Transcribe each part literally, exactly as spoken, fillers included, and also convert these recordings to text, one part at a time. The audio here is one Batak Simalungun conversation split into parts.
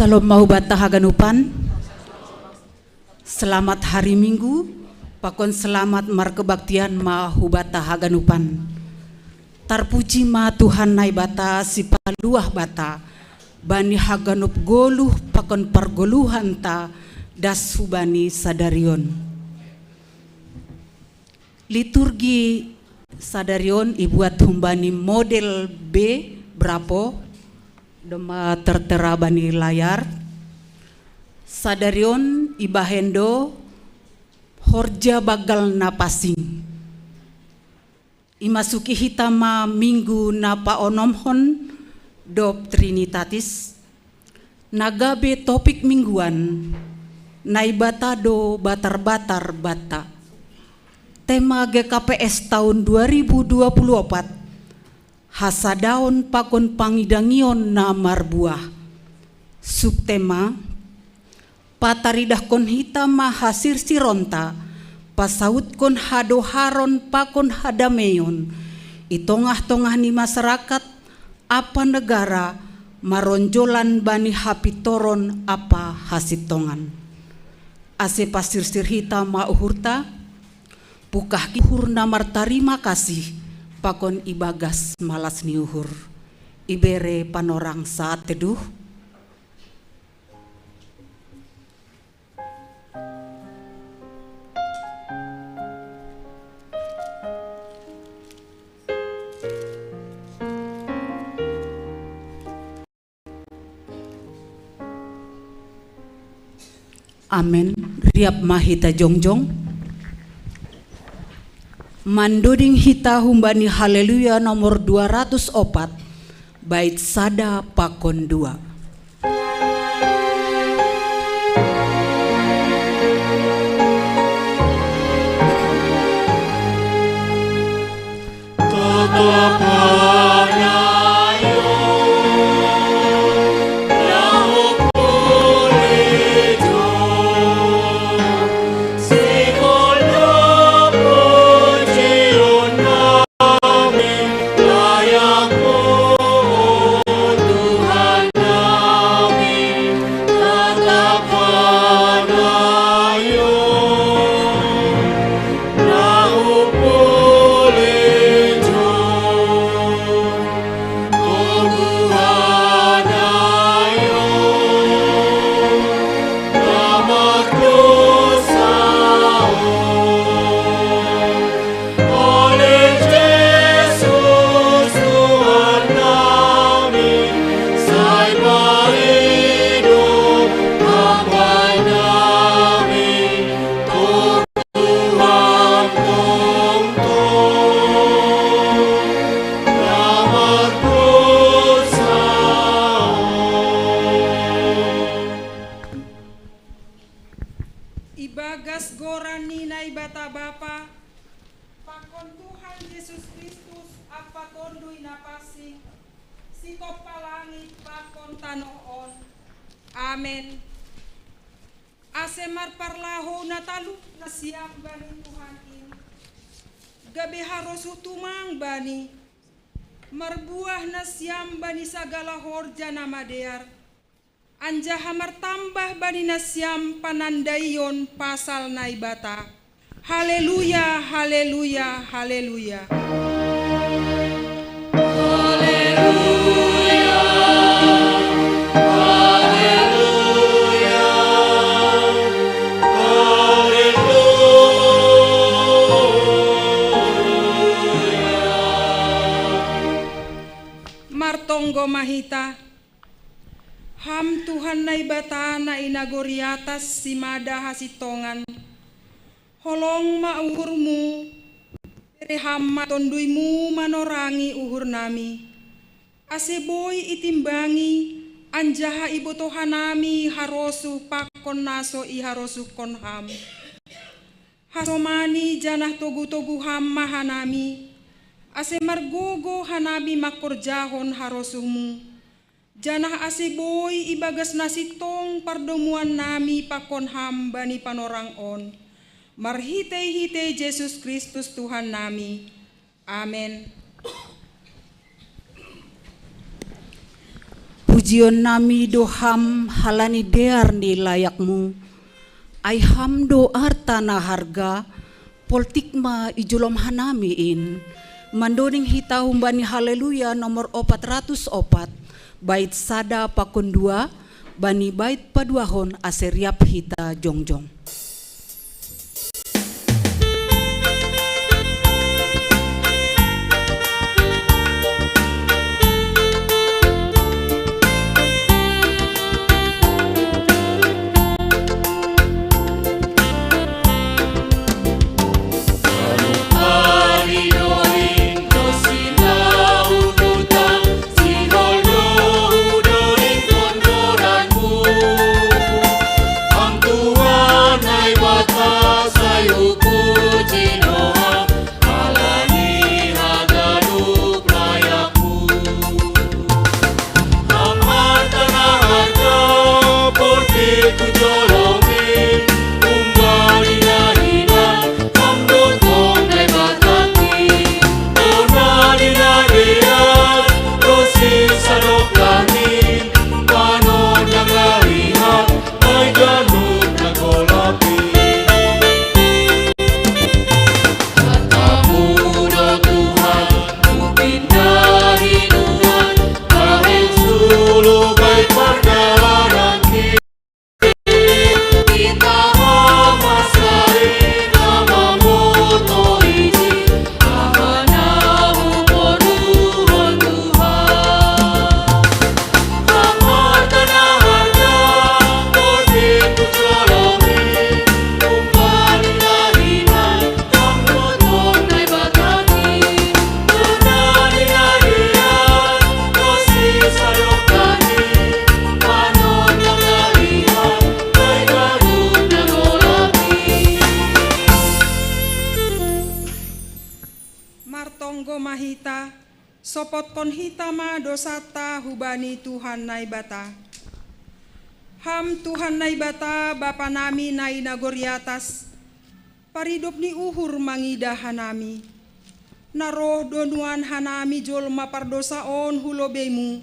Shalom ma hubata haganupan. Selamat hari Minggu, pakon selamat markebaktian ma hubata haganupan. Tarpuji ma Tuhan Naibata sipaluah bata, bani haganup goluh pakon pargoluhanta das hubani sadarion. Liturgi sadarion ibuat humbani model B, brapo, doma tertera bani layar. Sadarion ibahen do horja banggal na pasing. Imasuki hita ma minggu na paonomhon dob Trinitatis, na gabe topik mingguan, Naibata do batar-batar banta. Tema G K P S tahun dua ribu dua puluh opat, hasadaon pakon pangidangion na marbuah. Subtema, pataridahkon hita ma hasirsironta, pasautkon hadoharon pakon hadameion, i tongah-tongah ni masarakat, ampa negara, maronjolan bani hapintoron ampa hasintongan. Ase pasirsir hita ma uhurta, pungkah uhur na martarima kasih, pakon ibagas malas ni uhur. Ibere panorang saat teduh. Amen. Riap ma hita jongjong. Mandoding hita humbani Haleluya nomor dua ratus opat, bait sada pakon dua. Ibagas goran ni Naibata Bapa, pakon Tuhan Jesus Kristus ampa Tonduy Napansing, sitompa langit pakon tanoh on. Amen. Ase marparlahou na talup nasiam bani Tuhan in, gabe harosuh tumang Bani, marbuah nasiam bani sagala horja na madear, anjaha martambah bani nasiam panandaion pasal Naibata. Haleluya, haleluya, haleluya. Martonggo ma hita. Ham Tuhan Naibata na i nagori atas simada hasintongan, holong ma uhurmu, bere Ham ma TonduyMu manorangi uhurnami, ase boi itimbangi anjaha ibotoh hanami harosuh pakon na so iharosuhkon Ham. Hasomani janah togu-togu Ham ma hanami, ase margogoh hanami mangkorjahon harosuhMu, janah ase boi ibagas na sintong pardomuannami pakon Ham bani panorang on, marhitei-hitei Jesus Kristus Tuhannami. Amen. Pujion nami do Ham halani dear ni layakMu. Ai Ham do arta na harga, poltik ma ijolom hanami in. Mandoding hita humbani Haleluya nomor opat ratus opat, bait sada pakon dua, bani bait paduahon ase riap hita jongjong. Martonggo ma hita, sopotkon hita ma dosanta hubani Tuhan Naibata. Ham Tuhan Naibata, Bapa nami na i nagori atas, paridop ni uhur mangidah hanami. Na roh do nuan hanami jolma pardosa on hu lobeiMu,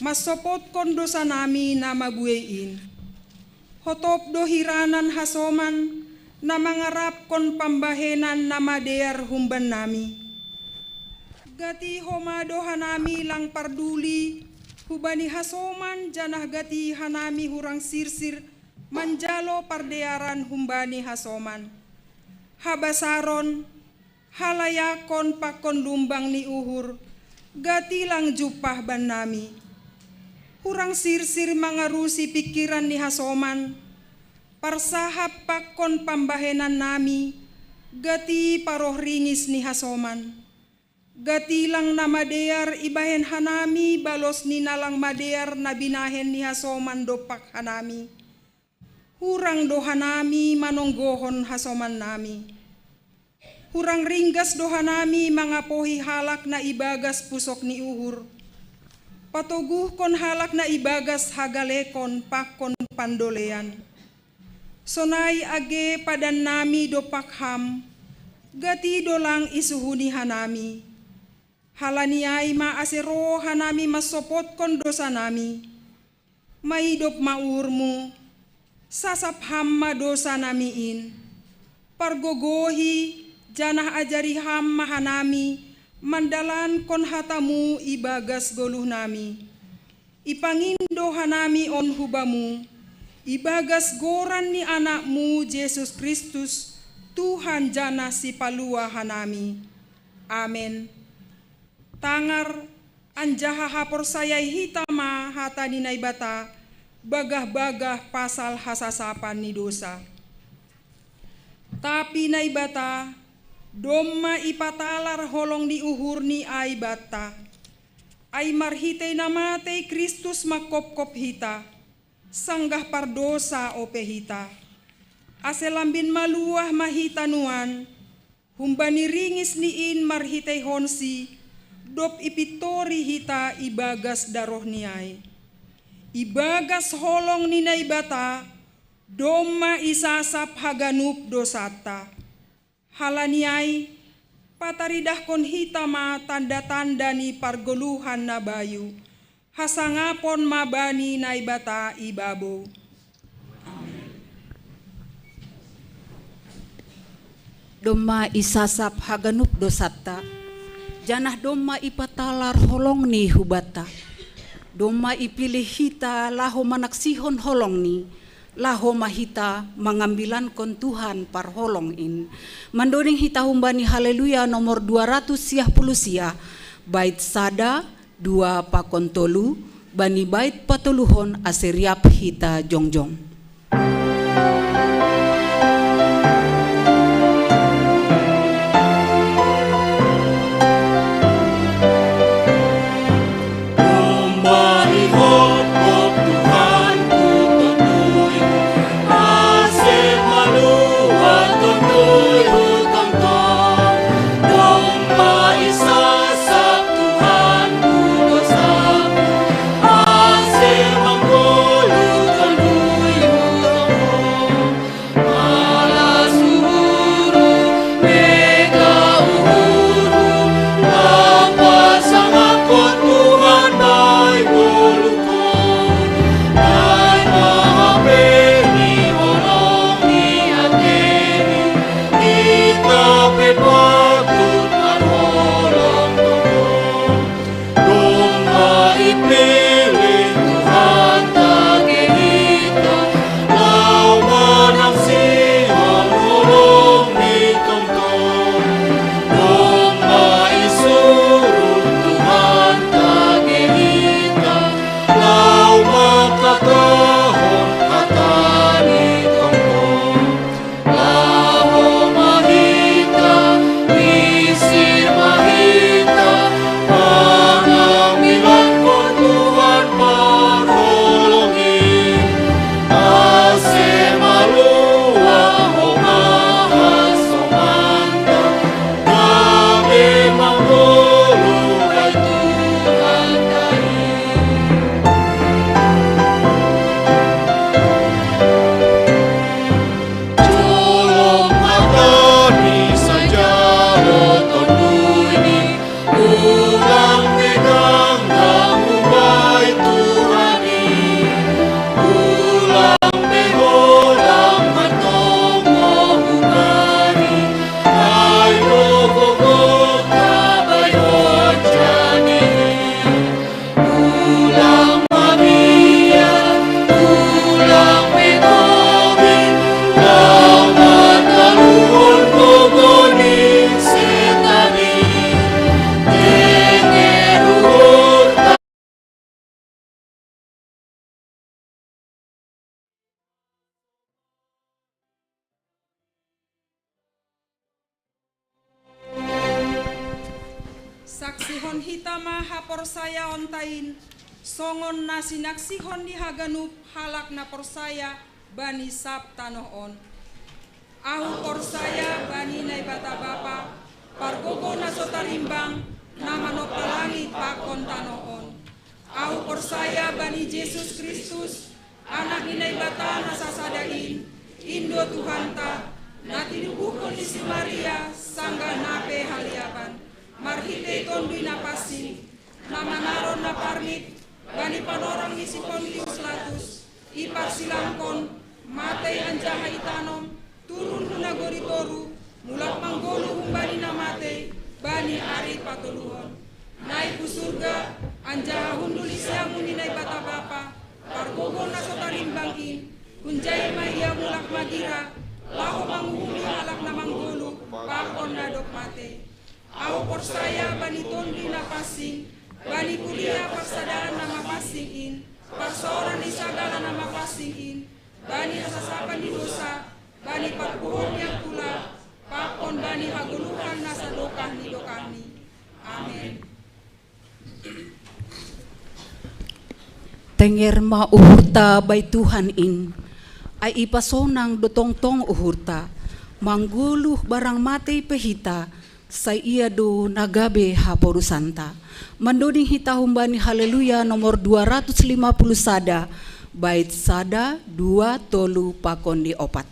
mansopotkon dosa nami na mabuei in. Hotop do hiranan hasoman, na mangarapkon pambahenan na madear humban nami. Gati homa do hanami lang parduli hubani hasoman, janah gati hanami hurang sirsir manjalo pardearan humbani hasoman. Habasaron, halayakon pakon lumbang ni uhur, gati lang jumpah bannami. Hurang sirsir mangarusi pingkiran ni hasoman, parsahap pakon pambahenan nami, gati paroh ringis ni hasoman. Gati lang na madear ibahen hanami balos ni na lang madear na binahen ni hasoman dompak hanami. Hurang do hanami manonggohon hasoman nami. Hurang ringgas do hanami mangapohi halak na ibagas pusok ni uhur. Patoguhkon halak na ibagas hagalekon pakon pandolean. Sonai age padan nami dompak Ham, gati do lang isuhuni hanami. Halani ai ma ase roh hanami mansopotkon dosa nami. Maidop ma uhurMu, sasap Ham ma dosa nami in. Pargogohi, janah ajari Ham ma hanami mandalankon hataMu ibagas goluh nami. Ipangindo hanami on hu Bamu, ibagas goran ni AnakMu Jesus Kristus, Tuhan janah Sipalua hanami. Amen. Tangar, anjaha haporsayai hita ma hata ni Naibata, bagah-bagah pasal hasasapan ni dosa. Tapi Naibata, domma ipatalar holong ni uhurNi ai banta. Ai marhitei na matei Kristus manghophop hita, sanggah pardosa ope hita. Ase lambin maluah ma hita nuan, humbani ringisNi in marhiteihonSi, dob ipintori hita ibagas darohNi ai. Ibagas holong ni Naibata, domma isasap haganup dosanta. Halani ai, pataridahkon hita ma tanda-tanda ni pargoluhan na bayu, Hasangapon ma bani Naibata i babou. Domma isasap haganup dosanta, janah domma ipatalar holongni hubanta. Domma ipilih hita laho manaksihon holongni, laho ma hita mangambilankon Tuhan parholong in. Mandoding hita humbani Haleluya nomor dua ratus siah puluh siah, bait sada, dua pakon tolu, bani bait patoluhon ase riap hita jongjong. Domma ipilih Tuhanta ge hita, laho manaksihon holong ni tongtong. Domma isuruh Tuhanta ge hita, laho mangkatahon hata ni tongtong. Laho ma hita, isi ma hita, pangambilankon Tuhan parholong in, ase maluah homa hasomanta, gabe manggoluh ai Tuhanta i. Jolom hata ni sai jalo Tonduy ni, ulang pe ganggang humbani Tuhan i, ulang pe holang martonggo humbani, ai do gogota bahenon jani. Ulang mabiar, ulang matobi, laho mataluhon gogo ni setan i. Tenger uhurta. Saksihon hita ma haporsayaonta in, songon na sinaksihon ni haganup halak na porsaya bani sab tanoh on. Ahu porsaya bani Naibata Bapa, pargogo na so tarimbang, na manompa langit pakon tanoh on. Ahu porsaya bani Jesus Kristus, Anak ni Naibata na sasada in, in do Tuhanta, na tinubuhkon ni si Maria sanggah na pe haliapan, marhitei Tonduy Napansing, na manaron na parmit bani panorang ni si Pontius Latus, iparsilangkon, matei anjaha itanom, turun hu nagori toruh, mulak manggoluh humbani na matei bani ari patoluhon. Naik hu surga, anjaha hundul i siamun ni Naibata Bapa, pargogo na so tarimbang in, hunjai ma ia mulak magira, laho manguhumi halak na manggoluh pakon na dob matei. Ahu porsaya bani Tonduy Napansing, bani kuria parsadaan na mapansing in, parsaoran ni sagala na mapansing in, bani hasasapan ni dousa, bani parpuhoon ni angkula, pakon bani hagoluhan na sadokah ni dokahni. Amen. Tenger ma uhurta bai Tuhan in, ai ipasonang do tongtong uhurta, manggoluh barang matei pe hita, sai ia do na gabe haporusanta. Mandoding hita humbani Haleluya nomor dua ratus lima puluh sada, bait sada, dua, tolu pakon di opat.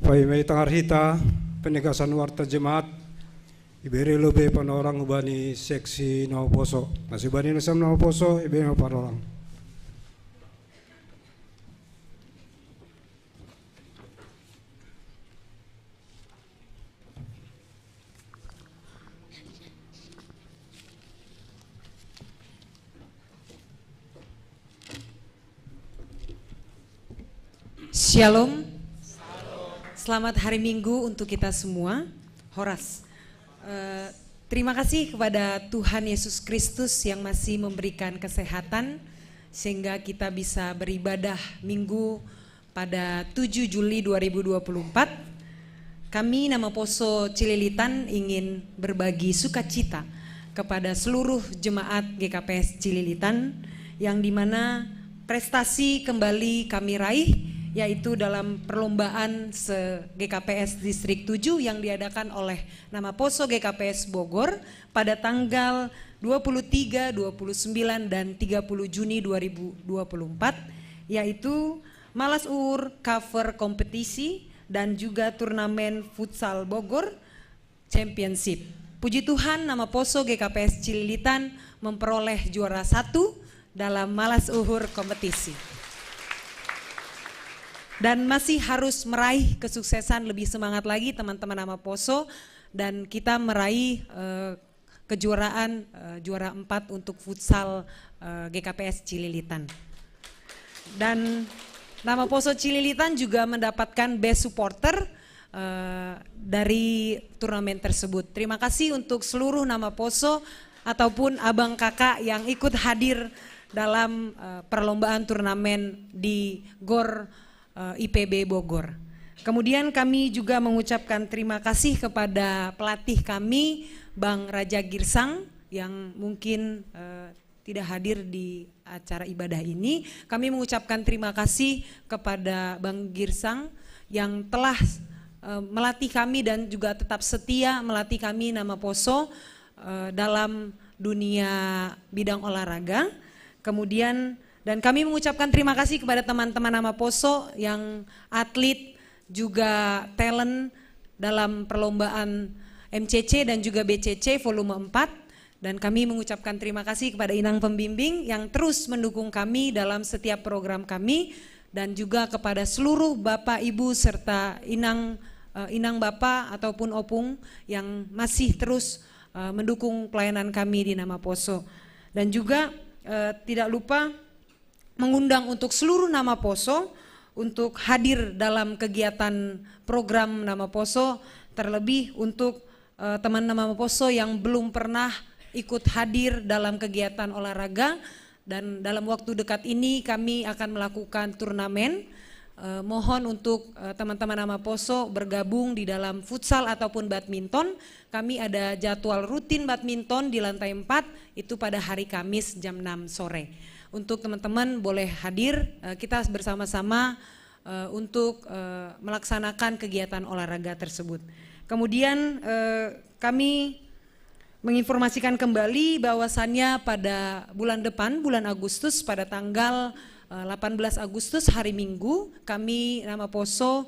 Pai mai tangar hita penegasan warta jemaat, ibere lobe panorang ubani seksi Nawaposo. Nasi ubani nasam Nawaposo, ibere panorang. Shalom. Selamat hari Minggu untuk kita semua. Horas. Eh, terima kasih kepada Tuhan Yesus Kristus yang masih memberikan kesehatan sehingga kita bisa beribadah Minggu pada tujuh Juli dua ribu dua puluh empat. Kami Nawaposo Cililitan ingin berbagi sukacita kepada seluruh jemaat G K P S Cililitan yang dimana prestasi kembali kami raih, yaitu dalam perlombaan se-G K P S Distrik tujuh yang diadakan oleh Nawaposo G K P S Bogor pada tanggal dua puluh tiga, dua puluh sembilan, dan tiga puluh Juni dua ribu dua puluh empat, yaitu Malas Uhur Cover Kompetisi dan juga Turnamen Futsal Bogor Championship. Puji Tuhan, nama Poso G K P S Cililitan memperoleh juara satu dalam Malas Uhur Kompetisi. Dan masih harus meraih kesuksesan, lebih semangat lagi teman-teman nama Poso, dan kita meraih eh, kejuaraan eh, juara empat untuk futsal eh, G K P S Cililitan. Dan nama Poso Cililitan juga mendapatkan best supporter eh, dari turnamen tersebut. Terima kasih untuk seluruh nama Poso ataupun abang kakak yang ikut hadir dalam eh, perlombaan turnamen di GOR eh, I P B Bogor. Kemudian kami juga mengucapkan terima kasih kepada pelatih kami, Bang Raja Girsang, yang mungkin eh, tidak hadir di acara ibadah ini. Kami mengucapkan terima kasih kepada Bang Girsang yang telah eh, melatih kami dan juga tetap setia melatih kami nama Poso eh, dalam dunia bidang olahraga. Kemudian dan kami mengucapkan terima kasih kepada teman-teman nama Poso yang atlet juga talent dalam perlombaan M C C dan juga B C C volume empat. Dan kami mengucapkan terima kasih kepada Inang Pembimbing yang terus mendukung kami dalam setiap program kami, dan juga kepada seluruh Bapak, Ibu, serta Inang eh, Inang Bapak ataupun Opung yang masih terus eh, mendukung pelayanan kami di Nama Poso. Dan juga eh, tidak lupa mengundang untuk seluruh Nama Poso untuk hadir dalam kegiatan program Nama Poso, terlebih untuk eh, teman Nama Poso yang belum pernah ikut hadir dalam kegiatan olahraga. Dan dalam waktu dekat ini kami akan melakukan turnamen. Eh, mohon untuk eh, teman-teman Nama Poso bergabung di dalam futsal ataupun badminton. Kami ada jadwal rutin badminton di lantai empat, itu pada hari Kamis jam enam sore. Untuk teman-teman boleh hadir, eh, kita bersama-sama eh, untuk eh, melaksanakan kegiatan olahraga tersebut. Kemudian eh, kami menginformasikan kembali bahwasannya pada bulan depan, bulan Agustus, pada tanggal eh, delapan belas Agustus, hari Minggu, kami Nama Poso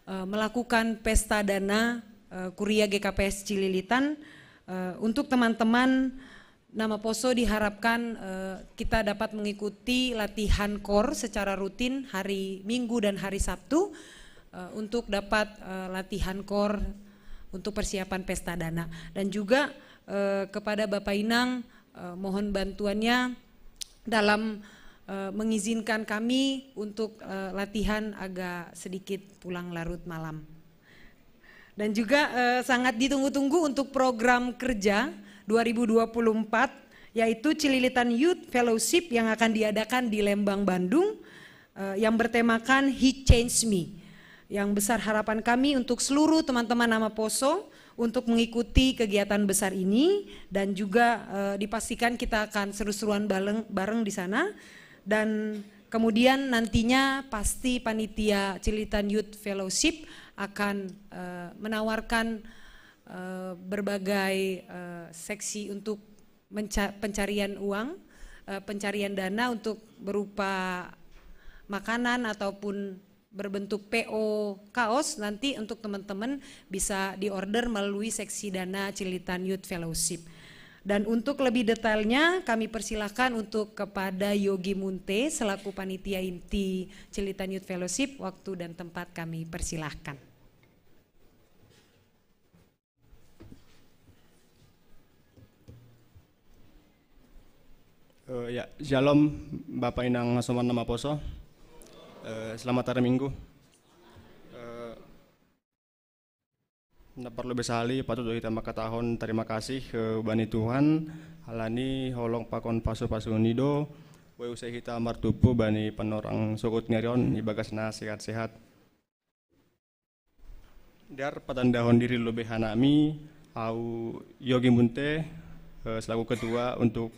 eh, melakukan pesta dana eh, Kuria G K P S Cililitan. Eh, untuk teman-teman Nama Poso diharapkan eh, kita dapat mengikuti latihan core secara rutin hari Minggu dan hari Sabtu eh, untuk dapat eh, latihan core untuk persiapan pesta dana. Dan juga eh, kepada Bapak Inang eh, mohon bantuannya dalam eh, mengizinkan kami untuk eh, latihan agak sedikit pulang larut malam. Dan juga eh, sangat ditunggu-tunggu untuk program kerja dua ribu dua puluh empat, yaitu Cililitan Youth Fellowship yang akan diadakan di Lembang, Bandung, eh, yang bertemakan He Changed Me. Yang besar harapan kami untuk seluruh teman-teman Nama Poso untuk mengikuti kegiatan besar ini, dan juga eh, dipastikan kita akan seru-seruan bareng, bareng di sana. Dan kemudian nantinya pasti panitia Cililitan Youth Fellowship akan eh, menawarkan eh, berbagai eh, seksi untuk menca- pencarian uang, eh, pencarian dana untuk berupa makanan ataupun berbentuk P O kaos, nanti untuk teman-teman bisa diorder melalui seksi dana Cililitan Youth Fellowship. Dan untuk lebih detailnya kami persilahkan untuk kepada Yogi Munte selaku panitia inti Cililitan Youth Fellowship, waktu dan tempat kami persilahkan. Uh, ya, shalom Bapak Inang Soman Nama Poso. Uh, selamat hari Minggu. Uh, Nda parlu besali, patut kita makatahon tarima kasih ke bani Tuhan, alani holong pakon pasu-pasu nido, we usai kita martupu bani panorang sogot ngerion ibagas na sehat-sehat. Dar patandahon diri lobei hanami, au Yogi Munte eh, selaku ketua untuk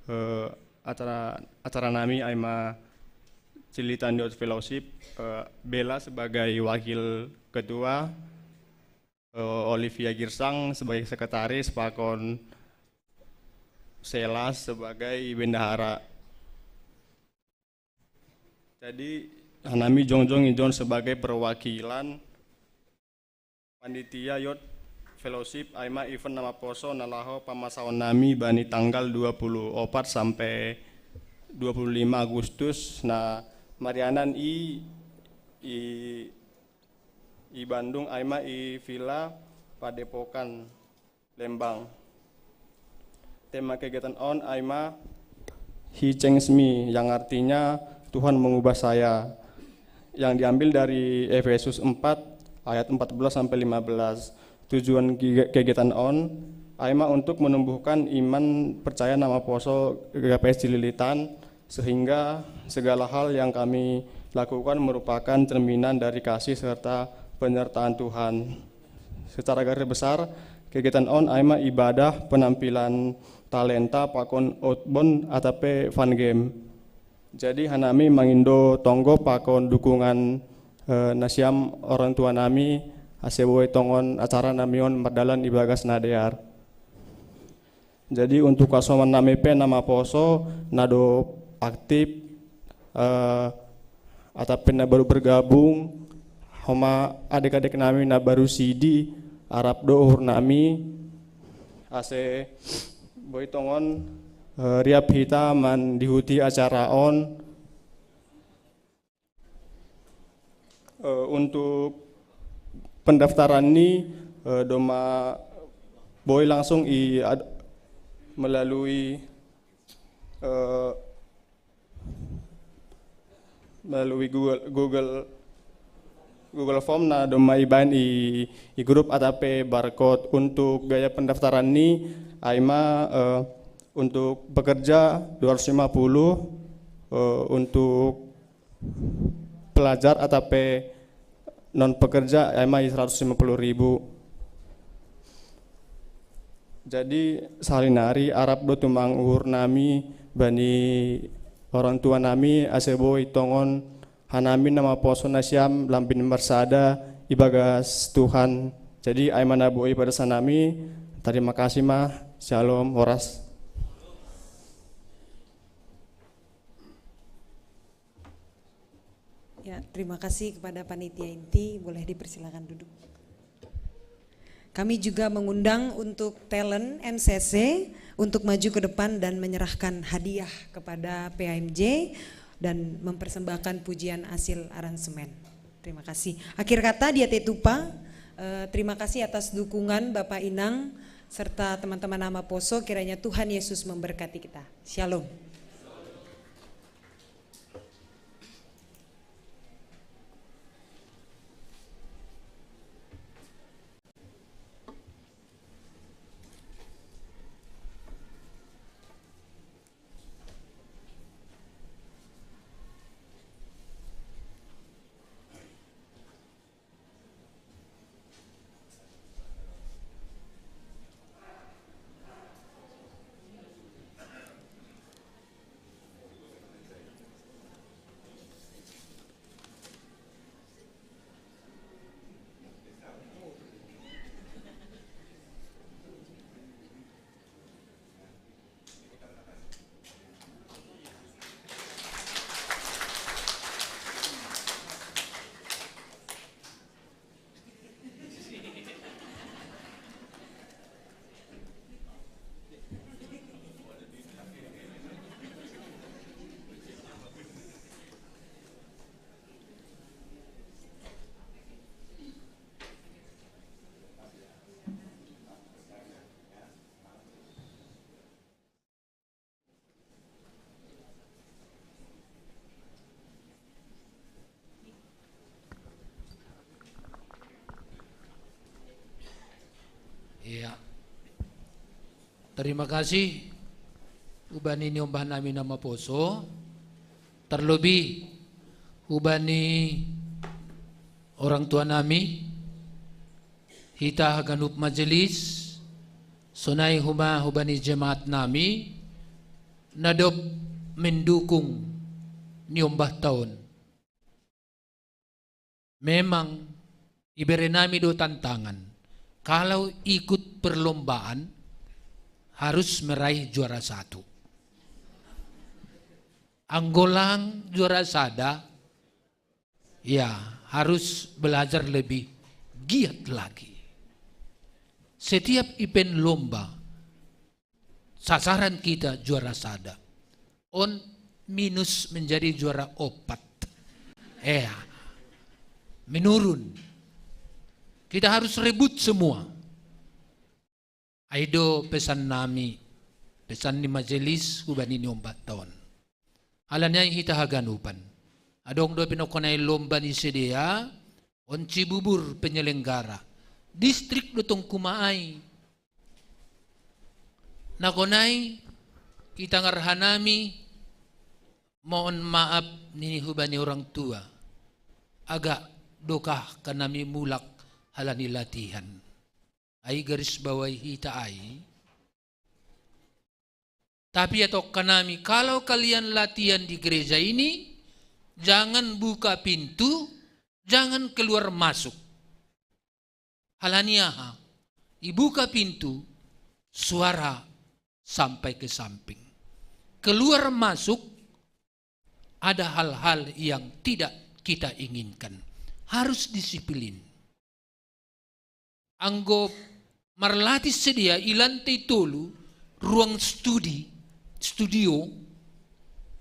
eh, acara acara nami aima Cililitan Youth Fellowship, eh, Bella sebagai wakil ketua, eh, Olivia Girsang sebagai sekretaris, pakon Selas sebagai bendahara. Jadi, hanami jongjong ijon sebagai perwakilan panitia Youth Fellowship, aima event nama poso nalaho pamasaon nami bani tanggal dua puluh opat sampai dua puluh lima Agustus. Nah, marianan i, i, i Bandung, aima i Villa Padepokan, Lembang. Tema kegiatan on aima He Changed Me, yang artinya Tuhan mengubah saya, yang diambil dari Efesus empat ayat empat belas sampai lima belas. Tujuan kegiatan on aima untuk menumbuhkan iman percaya nama poso G P S Cililitan, sehingga segala hal yang kami lakukan merupakan cerminan dari kasih serta penyertaan Tuhan. Secara garis besar, kegiatan on aima ibadah, penampilan talenta, pakon outbound atape fun game. Jadi hanami mangindo tonggo pakon dukungan eh, nasiam orang tua nami ase boi tongon acara nami on mardalan ibagas na dear. Jadi untuk kasoman nami pe nama poso nado aktif eh, atape na baru bergabung, homa adek-adek nami na baru sidi, arap do uhur nami ase boi tongon eh, riap hita mandihuti acara on. Eh, untuk pendaftaran ni eh, doma boi langsung i ad, melalui eh, melalui Google Google Google Form na doma ibaen i, i grup atape barcode. Untuk biaya pendaftaran ni aima eh, untuk pekerja dua ratus lima puluh eh, untuk pelajar atape non pekerja aima i seratus lima puluh ribu. Jadi salinari arap do tumang uhur nami bani orang tua nami ase boi tongon hanami nama poso nasiam lambin marsada ibagas Tuhan. Jadi aima na boi pada sanami. Terima kasih ma. Shalom, horas. Ya, terima kasih kepada panitia inti. Boleh dipersilakan duduk. Kami juga mengundang untuk talent N C C untuk maju ke depan dan menyerahkan hadiah kepada P A M J dan mempersembahkan pujian hasil aransemen. Terima kasih. Akhir kata dia Tetupa, eh, terima kasih atas dukungan Bapak Inang serta teman-teman Nama Poso. Kiranya Tuhan Yesus memberkati kita. Shalom. Iya. Terima kasih hubani niombah nami Nama Poso, terlebih hubani orang tua nami, hita haganup majelis, sonai homa hubani jemaat nami na dob mendukung niombah ta on. Memang ibere nami do tantangan. Kalau ikut perlombaan, harus meraih juara satu. Anggo lang juara sada, ya, harus belajar lebih giat lagi. Setiap event lomba, sasaran kita juara sada. On minus menjadi juara opat. Eh, menurun. Kita harus rebut semua. Ai do pesan nami, pesan ni majelis hubani niombahta on. Alani ai hita haganupan. Adong do pinokonai lomba ni sidea, on Cibubur penyelenggara. Distrik do tong kumaai. Nakonai itangar hanami, mohon maaf nini hubani orang tua. Agak dokah kanami mulak halani latihan. Ai garis bawahi hita ai. Tapi atau kanami, kalau kalian latihan di gereja ini, jangan buka pintu, jangan keluar masuk. Halani aha? Ibuka pintu, suara sampai ke samping. Keluar masuk, ada hal-hal yang tidak kita inginkan. Harus disiplin. Anggo marlatih sidea i lantai tolu, ruang studi, studio,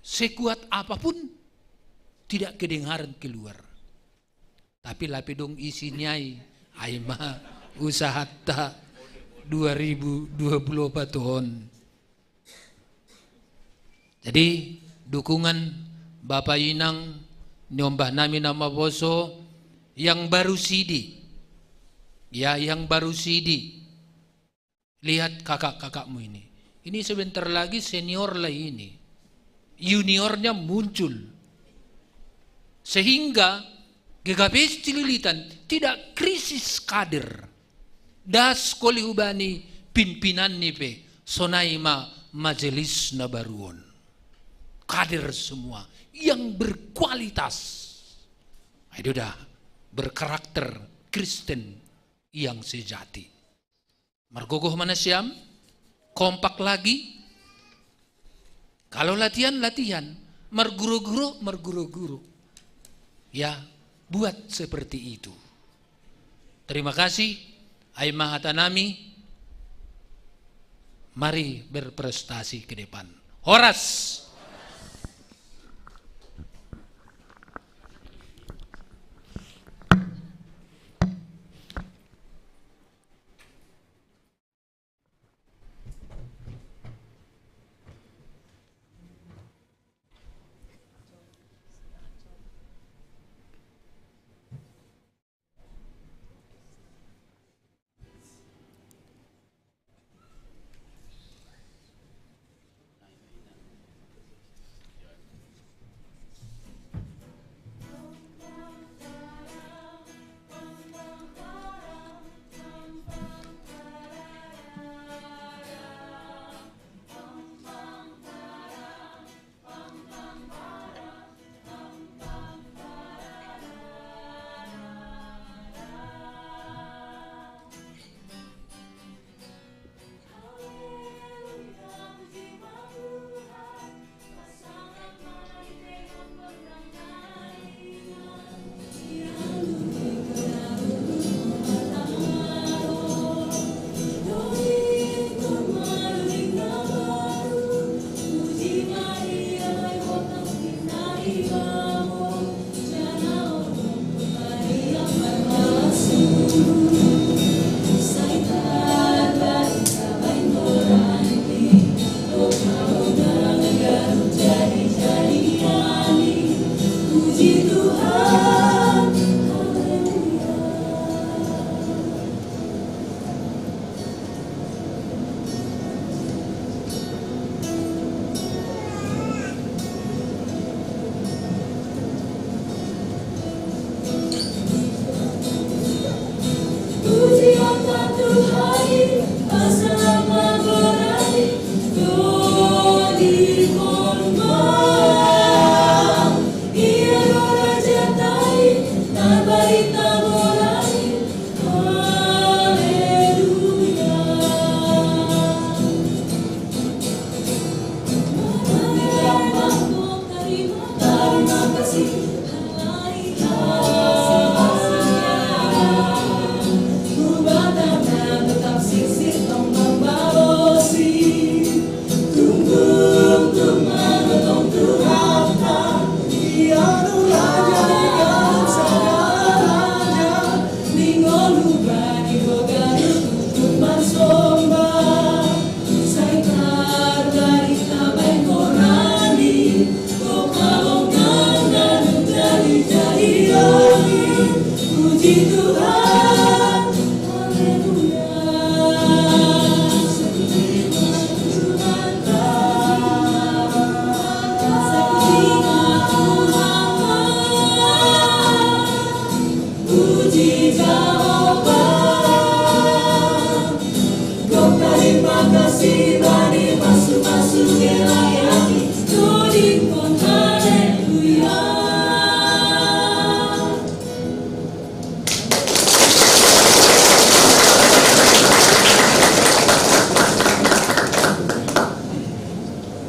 sekuat apapun tidak kedengaran keluar. Tapi lape dong isini ai, ai ma usahata dua ribu dua puluh opat on. Jadi dukungan Bapa Inang niombah nami na maposo, yang baru sidi. Ya, yang baru sidi. Lihat kakak-kakakmu ini. Ini sebentar lagi senior lah ini. Juniornya muncul. Sehingga G K P S Cililitan tidak krisis kader. Das koli hubani pimpinanni pe, sonai ma majelis na baru on. Kader semua yang berkualitas. Ayo dah, berkarakter Kristen yang sejati. Margogoh ma nasiam, kompak lagi. Kalau latihan, latihan. Marguru-guru, marguru-guru. Ya, buat seperti itu. Terima kasih. Ai ma hata nami, mari berprestasi ke depan. Horas.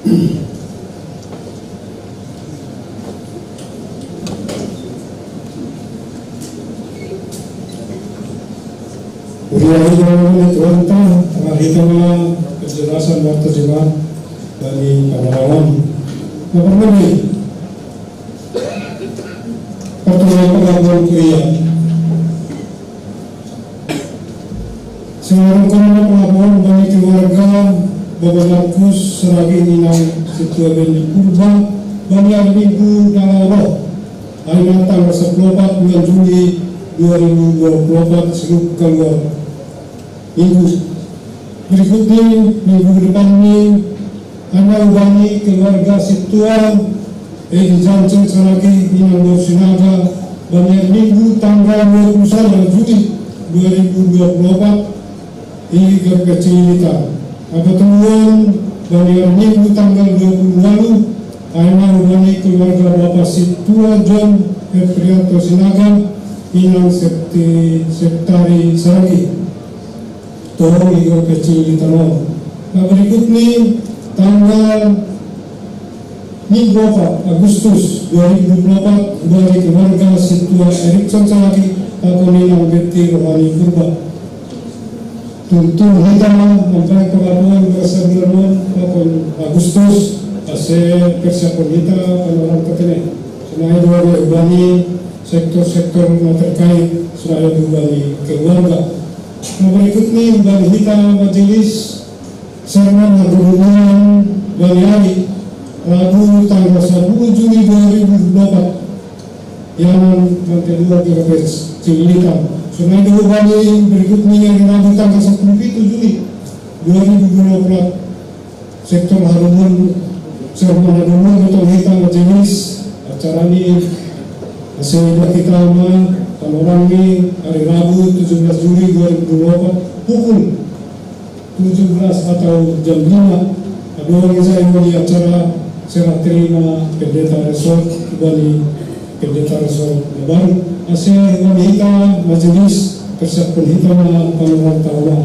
Uriahi na Tuhan ta, tangahita na penjelasan waktu Jumat dari pangarawan. Nomor lebih, pertemuan pengakuan kuria. Seorang korban pengakuan bani keluarga Baba Markus Saragi Inang Setua Beni Purba, bani hari Minggu Dangau Roh, hari Natal sepuluh bulan Juli dua ribu dua puluh empat, seluruh keluarga. Minggu berikutnya, minggu depan ini, hanya ubani keluarga Setua, eh, di Jancen Saragi Inang Sinaga, bani hari Minggu tanggal dua puluh satu Juli dua ribu dua puluh empat, di Gereja Cililitan. Apa tujuan bani hari Minggu tanggal dua puluh lalu, aina ubani keluarga Bapak Setua John Efrianto Sinaga, Inang Septi Septari Saragi. Tolong di Gereja Cililitan. Nah, berikut nih tanggal Minggu empat Agustus dua ribu dua puluh empat, dari keluarga Setua Erikson Saragi, Pakoninang Beti Rohani Purba. Tuntun hita mampai pengakuan berasa bulan pakon Agustus, ase persiapan hita panorang katene. Senai dua ubani sektor-sektor na terkait, senai dua ubani keluarga. Nah, berikut nih ubani hita majelis sermon hagurungan bani hari Rabu tanggal sepuluh Juli dua ribu dua puluh empat. Yang kedua kita Cililitan. Senai dua ubani berikut nih hari Rabu tanggal sepuluh Juli dua ribu dua puluh empat. Sektor harumun, sermon harumun betul hita majelis acara ini. Hasil kita ma panorang ini hari Rabu tujuh belas Juli dua ribu dua puluh empat, pukul tujuh belas atau jam lima. Aduh, saya mau di acara serah terima pendeta resort, ubani pendeta resort baru. Hasil ubani hita majelis persiapan hita ma panorang tawa.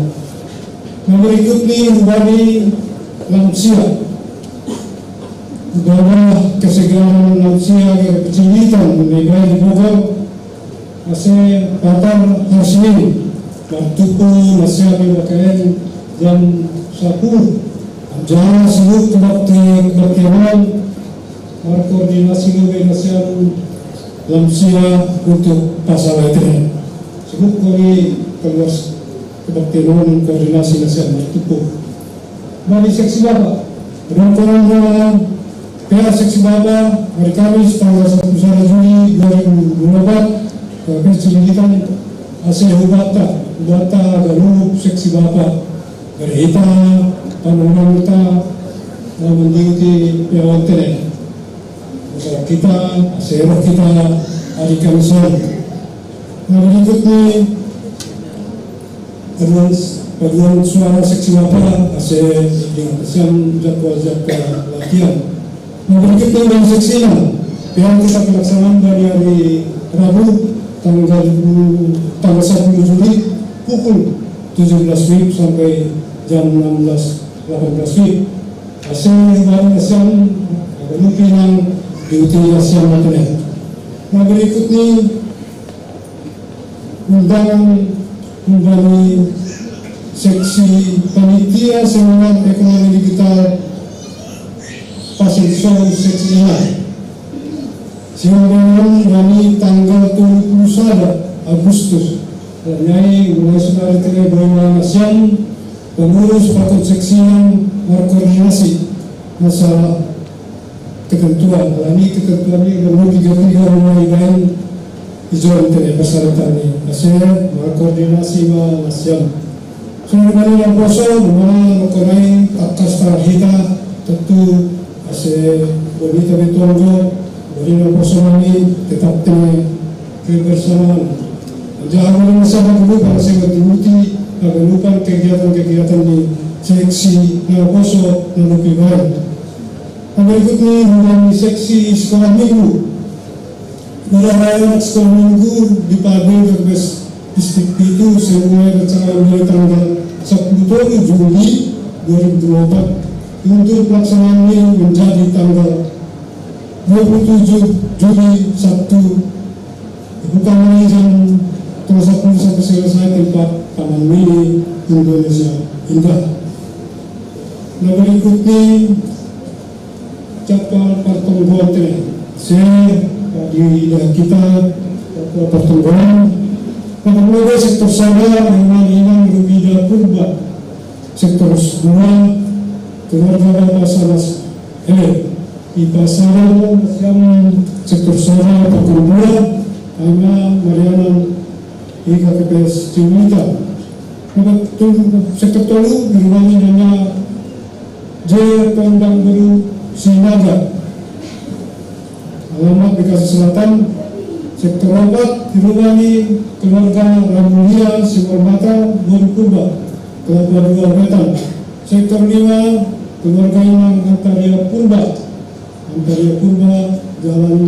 Nah, berikut nih ubani lansia. Bawa kesegaran lansia ke Cililitan, menegai di Bogor. Ase patar Harsini, waktu pun masih ada pakaian jam sepuluh. Jam sibuk kebakti, kebaktian, berkoordinasi dengan lansia, lansia untuk pasal itu. Sibuk kami keluar kebaktian koordinasi lansia waktu pun. Bani seksi bapa. Rontoran doa P A seksi bapa, hari Kamis tanggal sepuluh Juli dua ribu dua puluh empat, P A seksi kita, ase hubata, hubata galup seksi bapa, berita, panorang kita, mendiuti piawan tene. Masalah kita, ase roh kita, hari Kamis. Nah, berikutnya, Paduan, paduan suara seksi bapa, ase dengan pesan jadwal-jadwal latihan. Nah, berikutnya dari seksi enam, yang kita pelaksanaan dari hari Rabu tanggal, tanggal sepuluh Juli pukul tujuh belas W I B sampai jam enam belas, delapan belas W I B. Ase dari siang, ada mungkin yang diuti siang matene. Nah, berikutnya undangan dari seksi panitia seminar ekonomi digital Pasir Sol seksi lima. Siang dengan hari tanggal dua puluh satu Agustus. Nyai mulai sudah diterima bahwa siang pengurus patut seksi yang berkoordinasi masalah ketentuan. Alani ketentuan ini perlu tiga tiga mulai main ijon tene persyaratan ini. Ase berkoordinasi ma lansia. Sungguh yang poso, mana makonai takas tarhita, tentu ase bonita betongo, beri yang poso ini tetap tene kebersamaan. Jangan masalah dulu pada saya berhenti, agar lupa kegiatan-kegiatan di seksi yang poso, yang lebih baik. Berikutnya, mengenai seksi sekolah minggu. Pada hari sekolah minggu di Padang Gerbes Distrik Pitu, semuanya rencana mulai tanggal sepuluh Juli dua ribu dua puluh empat. Untuk pelaksanaan ini menjadi tanggal dua puluh tujuh Juli, Sabtu, dibuka mulai jam setengah sepuluh sampai selesai tempat Taman Mini Indonesia Indah. Nah, berikutnya jadwal pertemuan tene. Se di kita jadwal pertemuan. Pertemuan sektor sada, memang inang rubida purba. Sektor dua, keluarga Bapak Sanas. Ele, di pasar yang sektor sada, pukul dua, hanya Mariana di K P P S Ciwidey. Sektor tolu, diruangi nama J Tondang Beru Sinaga. Alamat Bekasi Selatan. Sektor empat, diruangi keluarga Ramulia Simarmata Bogor Purba, Kelapa Dua Wetan. Sektor lima, keluarga Inang Antaria Purba, Antaria Purba, Jalan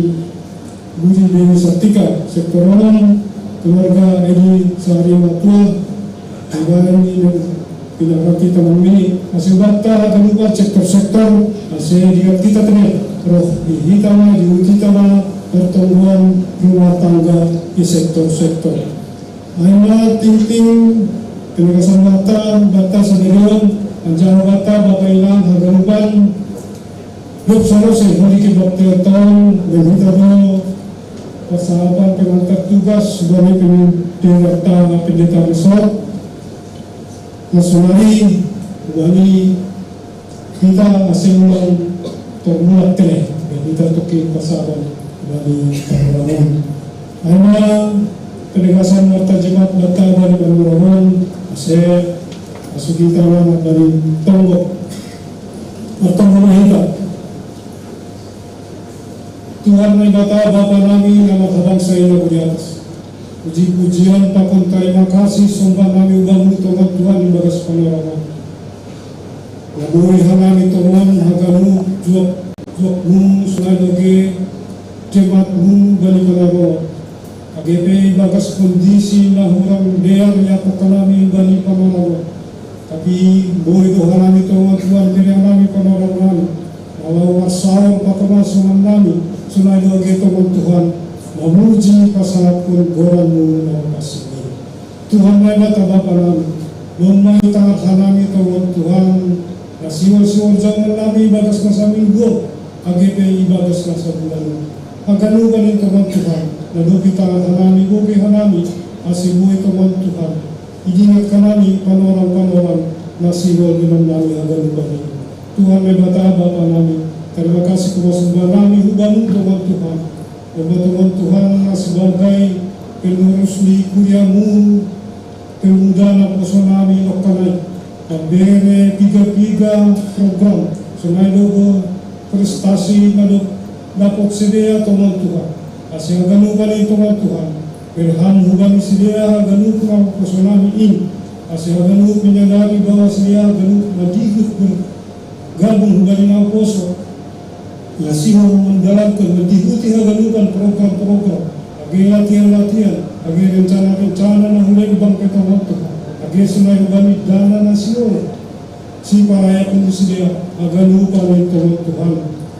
Budi Dewi Sartika. Sektor enam, keluarga Edi Sari Matua, keluarga ini pinarati Taman Mini. Hasil bakta akan lupa sektor-sektor, hasil diat kita tene, roh di hitama, di utitama, pertemuan rumah tangga di sektor-sektor. Aina tingting, penegasan bakta, bakta sadarion, anjang bakta, Bapak Inang, haganupan, Dok Sarose, Holy Kibok Teton, Benita Dolo, persahabat pengantar tugas, Bani Pendeta, Pendeta Resort, Nasionali, Bani kita asing ulang termulak tene, Benita Toki persahabat, Bani Panguraman. Aina penegasan marta Jumat bakta Bani Panguraman, ase, asukita Bani Tonggo, Martonggo Mahita. Tuhan Naibata Bapa nami, nama habang sa ina di atas. Puji-pujian pakon tarima kasih sombah nami ubamu tongon Tuhan ibagas panorangan. Nabori hanami tongon haganup juak-juakmu sonai doge jemaatmu bani panorangan. Age pe ibagas kondisi na hurang dear ni apokanami bani panorangan. Tapi boi do hanami tongon Tuhan bere hanami panorangan. Walau marsaor pakonasoman nami, sonai do age tongon Tuhan, mamuji pasahatkon goranmu na makasih. Tuhan Naibata Bapa nami, domma itangar hanami tongon Tuhan, na siwol-siwol jaman nami ibagas masa minggu, age pe ibagas masa bulan. Haganupan ni tongon Tuhan, na dob itangar hanami, bope hanami, ase boi tongon Tuhan. Idingat hanami panorang-panorang na siwol di nami haganupan i. Tuhan Naibata Bapa nami, tarima kasih kumasomba nami hubamu tongon Tuhan. Domma tongon Tuhan na sebagai pengurus ni kuriamu, pemuda naposo nami nongkanai. Pambere piga-piga program, sonai do prestasi na dob dapot sidea tongon Tuhan. Ase haganupan i tongon Tuhan. Berham hubani sidea haganup naposo nami i. Ase haganup menyadari bahwa sidea haganup na dihut bergabung hubani naposo. Na sihol mandalankan, mandihuti haganupan program-program. Age latihan-latihan, age rencana-rencana na hulembang pe tongon Tuhan. Age sonai hubani dana na sihol. Siparayakhon sidea, haganupan ni tongon Tuhan,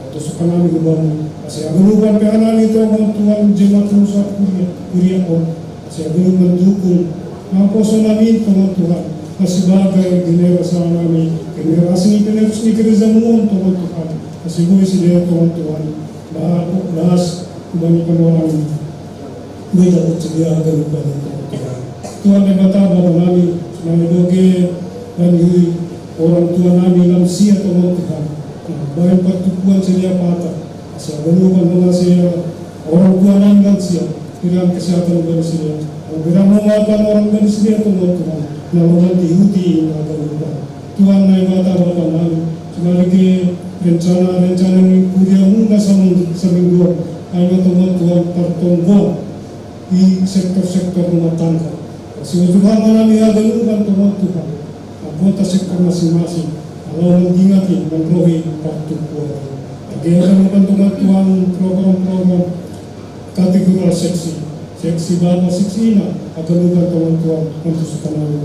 atau sokanami hubamu, ase haganupan pe hanami tongon Tuhan, jemaat nusa kuria, kuria on, ase haganupan dukung, naposo nami tongon Tuhan, na sebagai generasi nami, generasi ni penerus ni gerejamu on tongon Tuhan, ase boi sidea tongon Tuhan, bahas, hubani panorangan. Beta percaya akan Tuhan. Tuhan Naibata Bapa nami, sonai doge bani orang tua nami lansia tongon Tuhan. Baen partumpuan sidea patah. Ase haganupan nona sidea orang tua nami lansia. Berikan kesehatan bani sidea. Berikan nona panorang bani sidea tongon Tuhan. Na lomo mandihuti haganupan. Tuhan Naibata Bapa nami, sonari ke rencana-rencana ni kuriamu na saminggu, saminggu, ai ma tongon Tuhan partonggoan di sektor-sektor rumah tangga. Ase ujuhama nami haganupan tongon Tuhan, anggota sektor masing-masing, ala mandingati, manrohi, partumpuan. Age haganupan tongon Tuhan program-program kategori seksi, seksi bapa, seksi ina, haganupan tongon Tuhan, antusukan nami.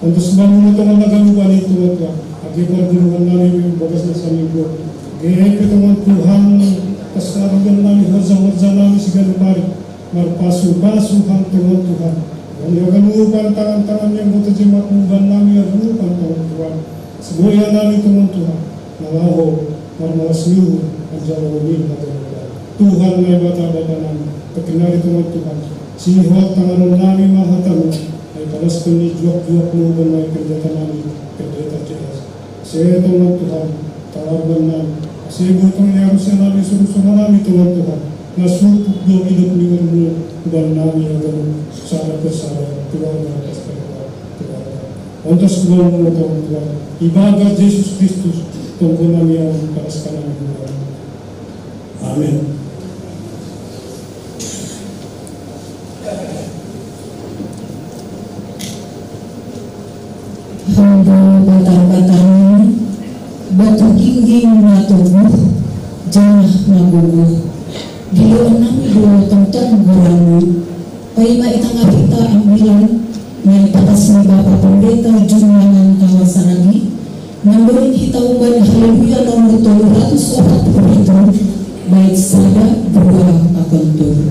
Antusukan nami tongon haganupan i tongon Tuhan. Pergumulan nami bagas na saminggu. Gepe Tuhan Tuhan, pasarigan nami, horja-horja nami siganup ari. Marpasu-pasu Ham Tuhan Tuhan. Nami haganupan tangan-tangan yang bota jemat muban nami haganupan Tuhan Tuhan. Siboya nami Tuhan Tuhan. Nalaho, marmalas ni uhur, anjalo ni haganupan. Tuhan Naibata Bapa nami, perkenali Tuhan Tuhan. Sihoat tangan nami ma hatamu, ai palaskan ni juak-juak muban nami pendeta nami, pendeta Ceas. Ase Tuhan Tuhan, talarban nami, ase botong ni arus nami, suruh-suruh nami Tuhan Tuhan, na supuk do hidup ni warmu, uban nami agama, sada persada, keluarga persada, keluarga. Ontos keluarga Tuhan Tuhan, ibaga Jesus Kristus, tonggo nami yang palaskan nami Tuhan. Amin. Hamba batar-batar nami, batu gingging na tubuh, janah maguguh. Diloon nami do tongtong goarmu, paima itangah hita ambilan, na ipatas ni Bapa Pendeta Junianan Kawasaragi, Namboring hita umbahen Haleluya nomor tolu ratus opat puluh pitu, bait sada, dua, pakon tolu.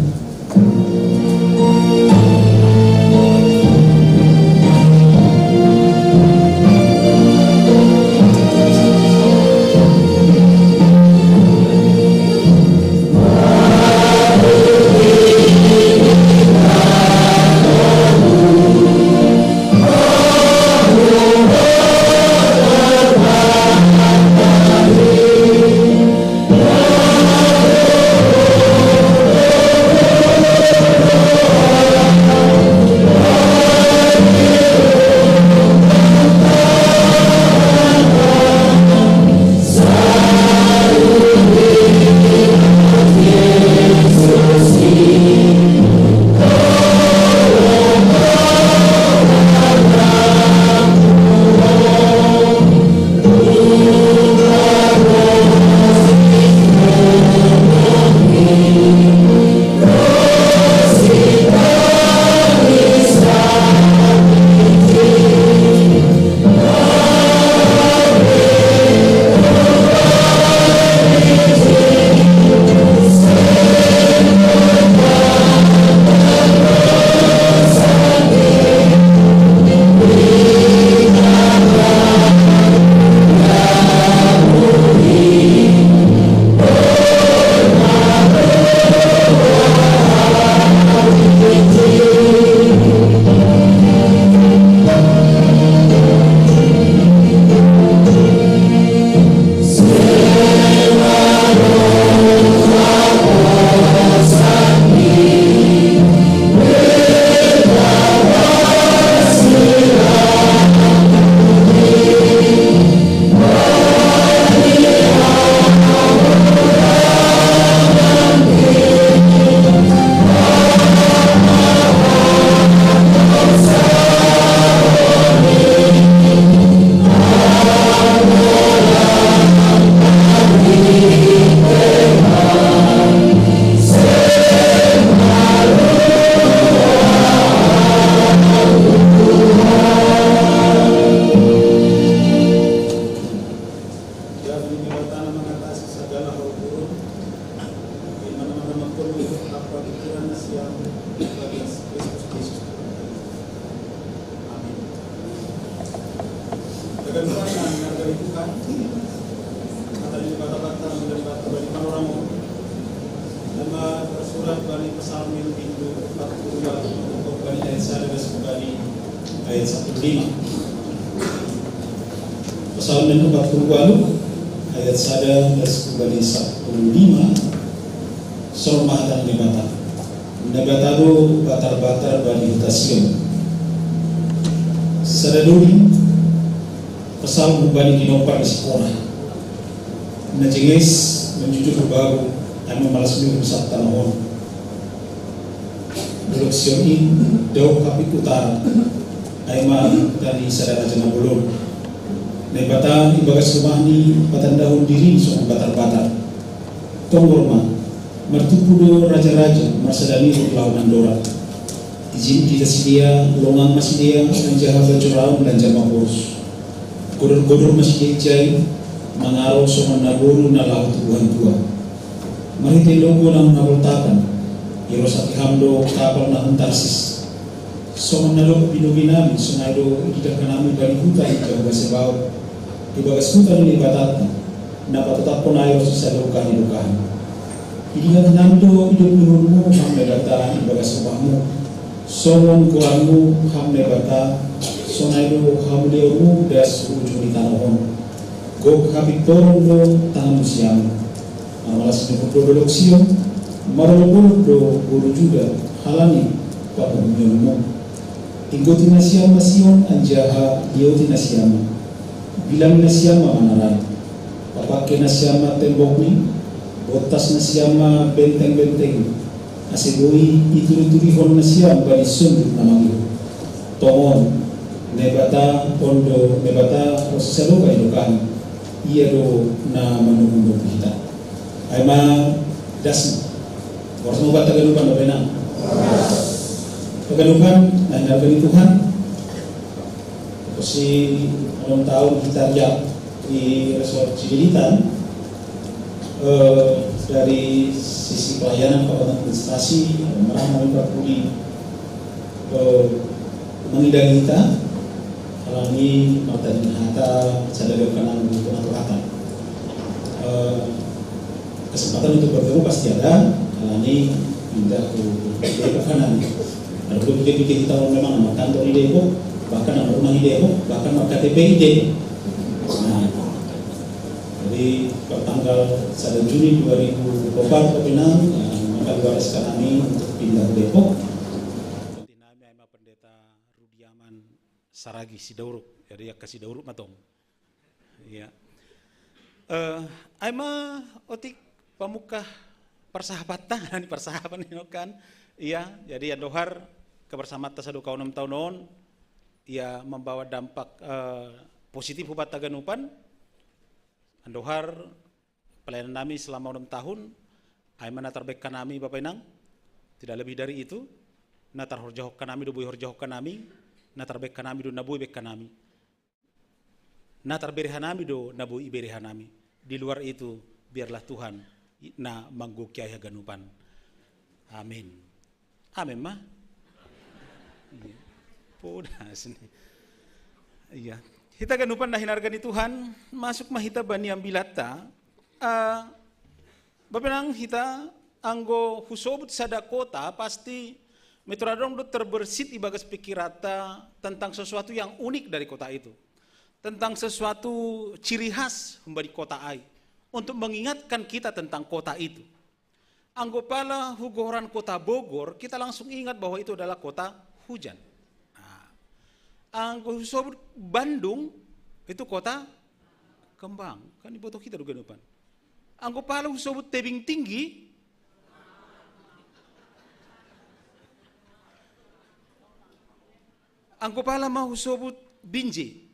Jadi, Debata na mangatasi sagala hal buruk, di mana-mana mangkon untuk apa pikiran siang bagi Kristus Yesus. Amin. Dengan doa dan harga Tuhan, kata di bata-bata, dari bata bagi orang. Nama tersurat bani Psalmen bindu empat puluh dua, untuk bani ayat sada bagi ayat sapuluh lima. Psalmen empat puluh dua ayat sada bagi sapuluh lima. Saur ma hata ni Debata. Debata do batar-batar bani huta Sion. Sada doli, Psalmen bani ginompar ni si Korah. Na jenges manjujur bagu, ai mamalas ni uhur sab tanoh on. Dolok Sion i, dao hapit utara, ai ma tani sada raja na bolon. Naibata ibagas rumahni patandahon dirini songon batar-batar. Tonggor ma, martumpu do raja-raja, marsada ni uhur laho mandorab. Ijin hita sidea, longang ma sidea, anjaha bajoraon lanjar maporus. Godor-godor ma sijaijai, mangaro songon naboru na laho tu buhan tua. Marhite logo na hinaholongan, irosaki ham do kapal na hun Tarsis. Songon na dob binobi nami, songon i do ididah hanami bani huta i jabu gasebaot, di bagas huta ni Naibata, na patotaphon aek ro sisadokah ni dokahna. Idingat hanami do idop ni uhurmu, ham Naibata, di bagas rumahmu. Songon goarmu, ham Naibata, songon i do hamuliaonmu das ujung ni tano on. Gok hapintoron do tanganmu sian on. Marmalas ni uhur do dolok Sion, marolopolop do boru Juda, halani pamuhononmu. Inggoti nasiam ma Sion, anjaha lioti nasiam ma. Bilangi nasiam ma manarai. Papangke nasiam ma tembokni, bontas nasiam ma benteng-bentengni. Ase boi iturituri nasiam bani sonduk na mangihut. Tongon, Naibata on do Naibata ro sisadokah ni dokahna, Ia do na manumunduk hita. Ai ma dasna. Horas ma hubanta haganupan, Bapak Inang. Haganupan na hinaholongan ni Tuhan. Horas onom taon hita riap di Resort Cililitan, eh, dari sisi pelayanan, kekuatan administrasi, merana, memperpudi, eh, mengidangi hita, halani martading hata, sadari on kan anu, untuk atur hata. Eh, kesempatan untuk bertemu pasti ada, halani pindah ke, ke kanan. Kalau belum pikir-pikir kita, memang nama kantor di Depok, bahkan nama rumah di Depok, bahkan nama K T P di Depok. Nah, jadi pertanggal satu Juni dua ribu dua puluh empat, Bapak Inang, eh, maka luar S K kami untuk pindah ke Depok. Pendeta Rudiaman Saragi Sidauruk, jadi ya ke Sidauruk matong. Iya. Eh, ai ma otik pamungka parsahabatta, ni parsahabat ni kan. Iya, jadi andohar kebersamaanta sadokah onom taon on, ia membawa dampak, eh, positif hubanta haganupan. Andohar pelayanan nami selama onom tahun, ai ma na tarbahen hanami, Bapak Inang, tidak lebih dari itu, na tarhorjahon hanami do boi horjahon hanami, na tarbahen hanami do na boi bahen hanami. Na tarbere hanami do na boi ibere hanami. Di luar itu, biarlah Tuhan na manggohi haganupan. Amin. Amin ma. Iya. Podas ni. Iya. Hita haganupan na hinaholongan ni Tuhan, masuk ma hita bani ambilatta. Ah, Bapak Inang, hita anggo husobut sada kota, pasti metronom do terbersit ibagas pikiranta tentang sesuatu yang unik dari kota itu. Tentang sesuatu ciri khas humbani kota ai. Untuk mengingatkan kita tentang kota itu. Anggo pala hugoran kota Bogor, kita langsung ingat bahwa itu adalah kota hujan. Nah, anggo husobut Bandung, itu kota kembang. Kan iboto hita do haganupan. Anggo pala husobut Tebing Tinggi, anggo pala ma husobut Binjai.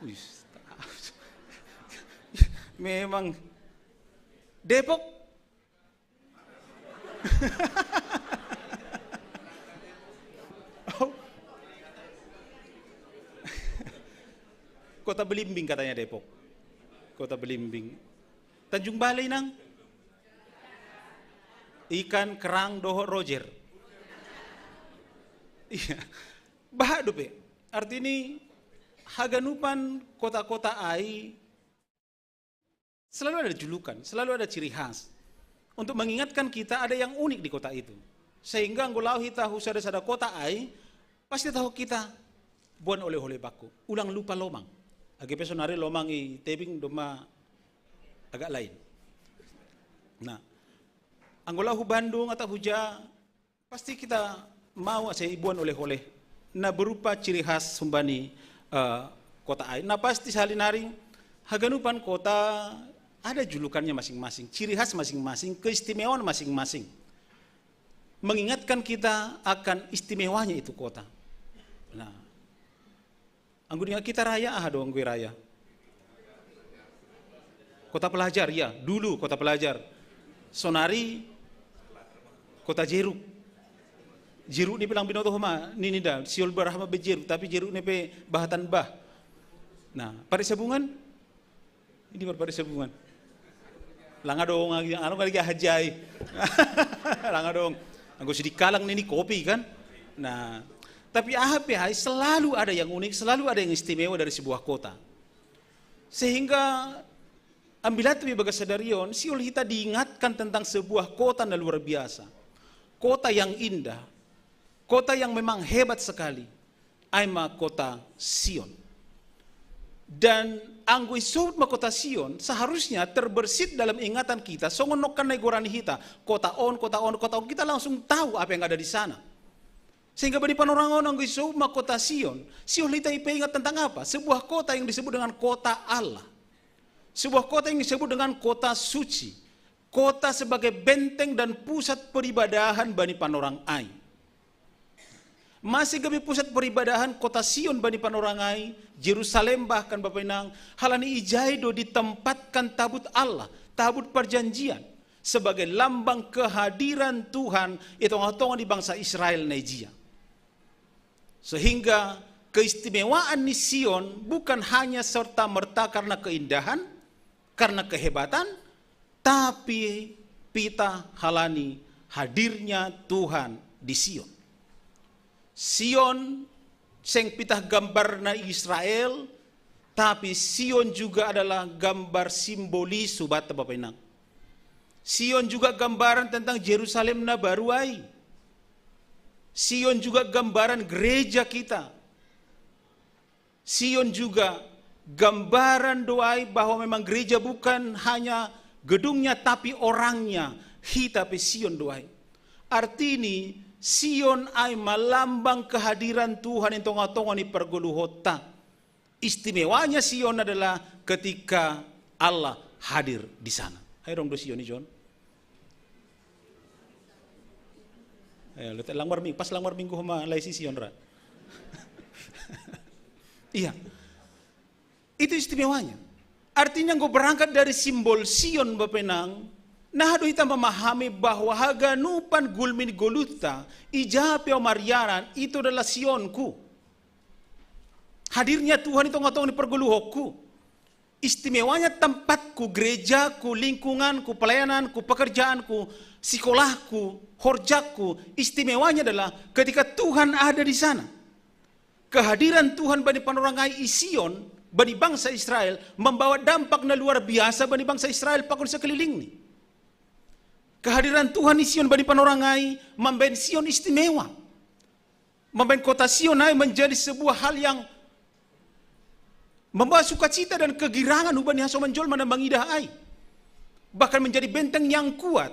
Wis, memang Depok. Kota belimbing katanya Depok. Kota belimbing. Tanjung Balai nang ikan, kerang dohot rojer. Iya. Bahat dope. Artini haganupan kota-kota ai selalu ada julukan, selalu ada ciri khas. Untuk mengingatkan kita ada yang unik di kota itu. Sehingga anggo laho hita hu sada-sada kota ai, pasti tahu kita boan oleh-oleh bangku. Ulang lupa lomang. Age pe sonari lomang i Tebing domma agak lain. Nah, anggo laho hu Bandung atau huja, pasti kita mau asa iboan oleh-oleh na berupa ciri khas humbani, eh, kota ai. Nah, pasti sahali nari haganupan kota ada julukannya masing-masing, ciri khas masing-masing, keistimewaan masing-masing. Mengingatkan kita akan istimewanya itu kota. Nah, anggo di hita raya, aha do anggo i raya? Kota pelajar, ya, dulu kota pelajar. Sonari kota jeruk. Jeruk ni pe lang binoto homa, ninna da, siol barah ma be jeruk, tapi jeruk ni pe bahatan bah. Nah, pare sabungan? Ini baru pare sabungan. Langa dong, agi, anu kali hajai. Langa dong. Anggo sidi kalang nini kopi kan. Nah, tapi aha pe hai, selalu ada yang unik, selalu ada yang istimewa dari sebuah kota. Sehingga ambilat tu ibagas sadarion, siol hita diingatkan tentang sebuah kota na luar biasa. Kota yang indah, kota yang memang hebat sekali. Ai ma kota Sion. Dan anggo isebut ma kota Sion, seharusnya terbersit dalam ingatan kita, songon nongkan na igoran hita, kota on, kota on, kota on, kita langsung tahu apa yang ada di sana. Sehingga bani panorangon anggo isebut ma kota Sion, siol hita ipe ingat tentang apa? Sebuah kota yang disebut dengan kota Allah. Sebuah kota yang disebut dengan kota suci. Kota sebagai benteng dan pusat peribadahan bani panorang ai. Masih gabe pusat peribadahan kota Sion bani panorang ai, Jerusalem bahkan Bapa Inang, halani ijai do ditempatkan tabut Allah, tabut perjanjian, sebagai lambang kehadiran Tuhan i tongah-tongah ni bangsa Israel na ijia. Sehingga keistimewaan ni Sion bukan hanya serta-merta karena keindahan, karena kehebatan, tapi pitah halani hadirnya Tuhan di Sion. Sion seng pitah gambarna Israel, tapi Sion juga adalah gambar simbolis, sobat Bapa Inang. Sion juga gambaran tentang Jerusalem na baru ai. Sion juga gambaran gereja kita. Sion juga gambaran do ai bahwa memang gereja bukan hanya gedungnya tapi orangnya, hita pe Sion do ai. Artini, Sion ai ma lambang kehadiran Tuhan i tongah-tongah ni pargoluhonta. Istimewanya Sion adalah ketika Allah hadir di sana. Hai, adong do Sion i John? Eh, lang marminggu, pas lang marminggu homa lai si Sion ra. Iya. Itu istimewanya. Artinya, enggo berangkat dari simbol Sion, Bapa Inang, na do hita memahami bahwa haganupan gulmi ni goluhta, ija pe au marianan, itu adalah Sionku. Hadirnya Tuhan i tongah-tongah ni pargoluhonku. Istimewanya tempatku, gerejaku, lingkunganku, pelayananku, pekerjaanku, sekolahku, horjakku, istimewanya adalah ketika Tuhan ada di sana. Kehadiran Tuhan bani panorang ai i Sion, bani bangsa Israel, membawa dampak na luar biasa bani bangsa Israel pakon sekelilingni. Kehadiran Tuhan i Sion bani panorang ai mambaen Sion istimewa. Mambaen kota Sion ai menjadi sebuah hal yang membawa sukacita dan kegirangan hubani hasoman jolma na mangidah ai. Bahkan menjadi benteng yang kuat,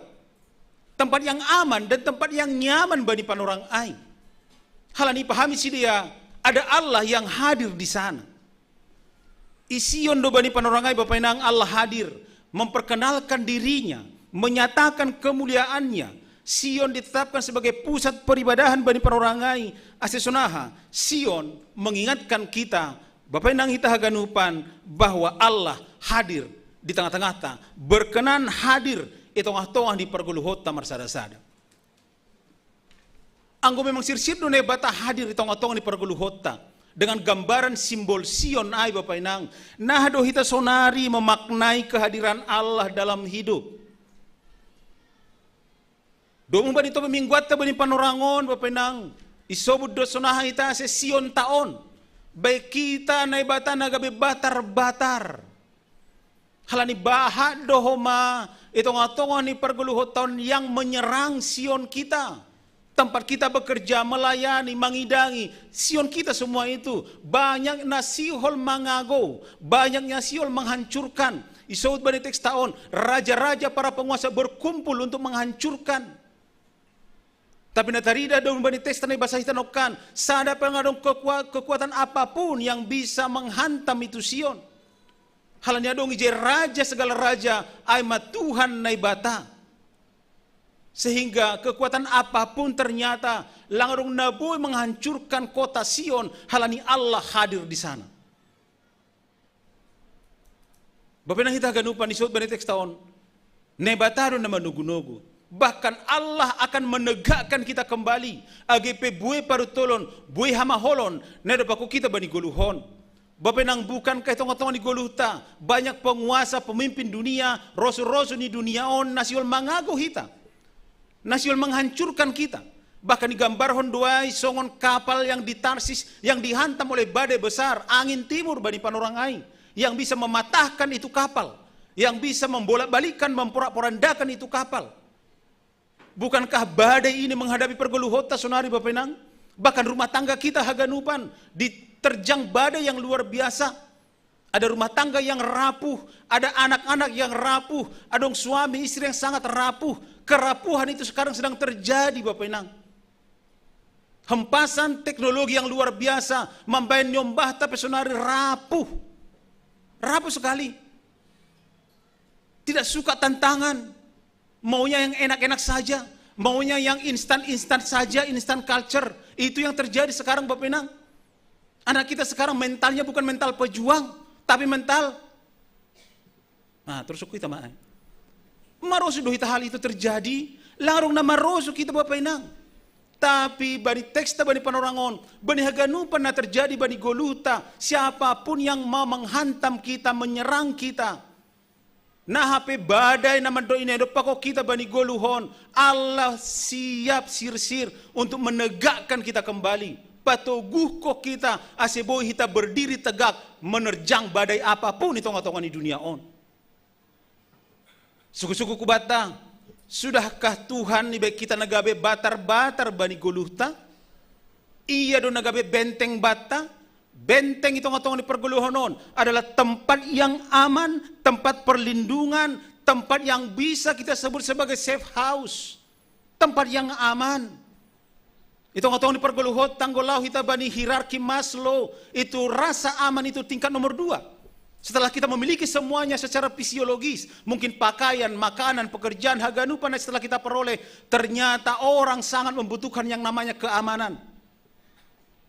tempat yang aman dan tempat yang nyaman bani panorang ai. Halani ipahami sidea ada Allah yang hadir di sana. I Sion do bani panorang ai, Bapa Inang, Allah hadir, memperkenalkan dirinya, menyatakan kemuliaannya. Sion ditetapkan sebagai pusat peribadahan bani panorang ai, ase sonaha, Sion mengingatkan kita, Bapa Inang hita haganupan, bahwa Allah hadir di tengah-tengahta, berkenan hadir i tongah-tongah ni pargoluhonta marsada-sada. Anggo memang sirsir do Naibata hadir i tongah-tongah ni pargoluhonta, dengan gambaran simbol Sion ai, Bapa Inang, na do hita sonari memaknai kehadiran Allah dalam hidup? Domu bani topik mingguanta bani panorang on, Bapa Inang, isobut do sonaha hita ase Sionta on. Baen hita Naibata na gabe batar-batar. Halani bahat do homa i tongah-tongah ni pargoluhonta on yang menyerang Sion kita. Tempat kita bekerja, melayani, mangidangi, Sion kita semua itu. Banyak na sihol mangagou, banyak na sihol menghancurkan. Isobut bani teksta on, raja-raja, para penguasa berkumpul untuk menghancurkan. Tapi na tarida do bani teksta na ibasa hita nongkan, sada pe nunga adong kekua-, kekuatan apapun yang bisa menghantam itu Sion. Halani adong ijai raja segala raja, ai ma Tuhan Naibata. Sehingga kekuatan apapun ternyata lang adong na boi menghancurkan kota Sion, halani Allah hadir di sana. Bapa Inang hita haganupan, isobut bani teksta on, Naibata do na manogu-nogu. Bahkan Allah akan menegakkan kita kembali. Age pe buei parutolon, buei hamaolon, na dapot hita bani goluh on. Bapenang, bukankah i tonga-tonga ni goluhta banyak penguasa, pemimpin dunia, rosu-rosu ni dunia on na sihol mangago hita, na sihol menghancurkan kita? Bahkan digambarhon do ai songon kapal yang di Tarsis yang dihantam oleh badai besar, angin timur bani panorang ai, yang bisa mematahkan itu kapal, yang bisa membolak-balikkan, memporak-porandakan itu kapal. Bukankah badai ini menghadapi pergoluhonta sonari, Bapenang? Bahkan rumah tangga kita haganupan diterjang badai yang luar biasa. Ada rumah tangga yang rapuh, ada anak-anak yang rapuh, ada suami istri yang sangat rapuh. Kerapuhan itu sekarang sedang terjadi, Bapenang. Hempasan teknologi yang luar biasa mambahen nyombahta pe sonari rapuh. Rapuh sekali. Tidak suka tantangan. Maunya yang enak-enak saja, maunya yang instan-instan saja, instan culture. Itu yang terjadi sekarang, Bapenang. Anak kita sekarang mentalnya bukan mental pejuang, tapi mental, nah, terus kita mah. Marosu do hita hal itu terjadi, larung na marosu kita, Bapenang. Tapi bani teksta, bani panorang on, bani haganupan na terjadi bani goluhta, siapapun yang mau menghantam kita, menyerang kita, na hape badai na mandok ini, dompak kita bani goluh on, Allah siap sirsir untuk menegakkan kita kembali, patoguhkon kita ase boi hita berdiri tegak menerjang badai apapun di tonga-tonga ni dunia on. Suku-suku kubata, sudahkah Tuhan ibaen kita na gabe batar-batar bani goluhta? Ia do na gabe benteng banta. Benteng i tonga-tonga ni pargoluhon on adalah tempat yang aman, tempat perlindungan, tempat yang bisa kita sebut sebagai safe house, tempat yang aman. I tonga-tonga ni pargoluhon, tanggo laho hita bani hierarki Maslow, itu rasa aman itu tingkat nomor dua. Setelah kita memiliki semuanya secara fisiologis, mungkin pakaian, makanan, pekerjaan, haganupan, setelah kita peroleh, ternyata orang sangat membutuhkan yang namanya keamanan.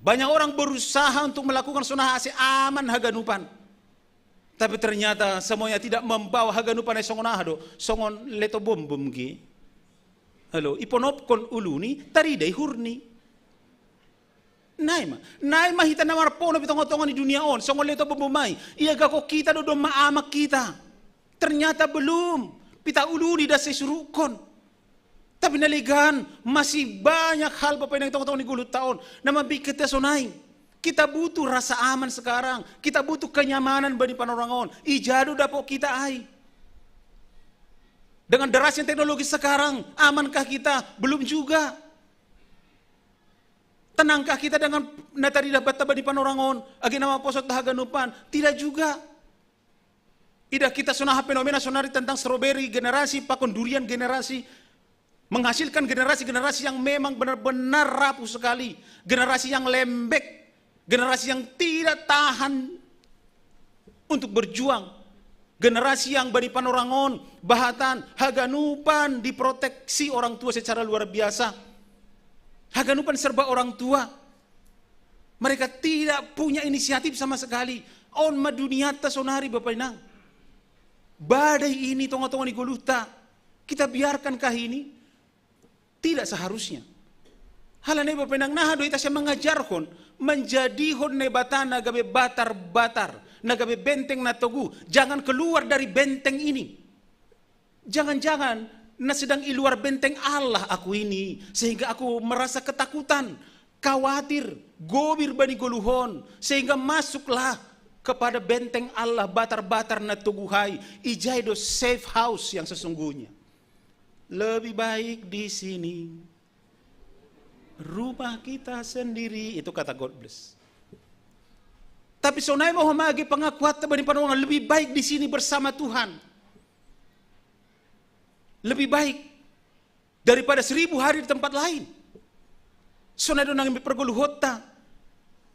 Banyak orang berusaha untuk melakukan songon aha ase aman haganupan. Tapi ternyata semuanya tidak membawa haganupan, eh, songon aha do, songon leto bombom ge. Halo, iponopkon uluni, tarida ihurni. Nai ma, nai ma hita na marponop i tonga-tonga ni dunia on, songon leto bombom ai. Iagakon kita do domma amak kita. Ternyata belum, pita uluni da sai surukkon. Tapi na legan, masih banyak hal, Bapak Inang, i tonga-tonga ni goluhta on na mambiar kita sonai. Kita butuh rasa aman sekarang. Kita butuh kenyamanan bani panorang on. Ija do dapot kita ai? Dengan derasnya teknologi sekarang, amankah kita? Belum juga. Tenangkah kita dengan na tarida banta bani panorang on, age na maposot haganupan? Tidak juga. Idah kita songon aha fenomena sonari tentang strawberry generasi, pakon durian generasi, menghasilkan generasi-generasi yang memang benar-benar rapuh sekali, generasi yang lembek, generasi yang tidak tahan untuk berjuang, generasi yang bani panorang on, bahatan haganupan diproteksi orang tua secara luar biasa. Haganupan serba orang tua. Mereka tidak punya inisiatif sama sekali. On ma dunianta sonari, Bapak Inang. Badai ini tonga-tonga ni goluhta. Kita biarkankah ini? Tidak seharusnya. Halani, Bapak Inang, na aha do hita asa mangajarhon, manjadihon Naibata na gabe batar-batar, na gabe benteng na toguh. Jangan keluar dari benteng ini. Jangan-jangan na sedang i luar benteng Allah aku ini, sehingga aku merasa ketakutan, khawatir, gobir bani goluh on, sehingga masuklah kepada benteng Allah, batar-batar na toguh ai. Ijai do safe house yang sesungguhnya? Lebih baik di sini. Rumah kita sendiri, itu kata God bless. Tapi sonai ma ho mage pengakuanta bani panorang on, lebih baik di sini bersama Tuhan. Lebih baik daripada seribu hari di tempat lain. Sonai do nang i pargoluhonta.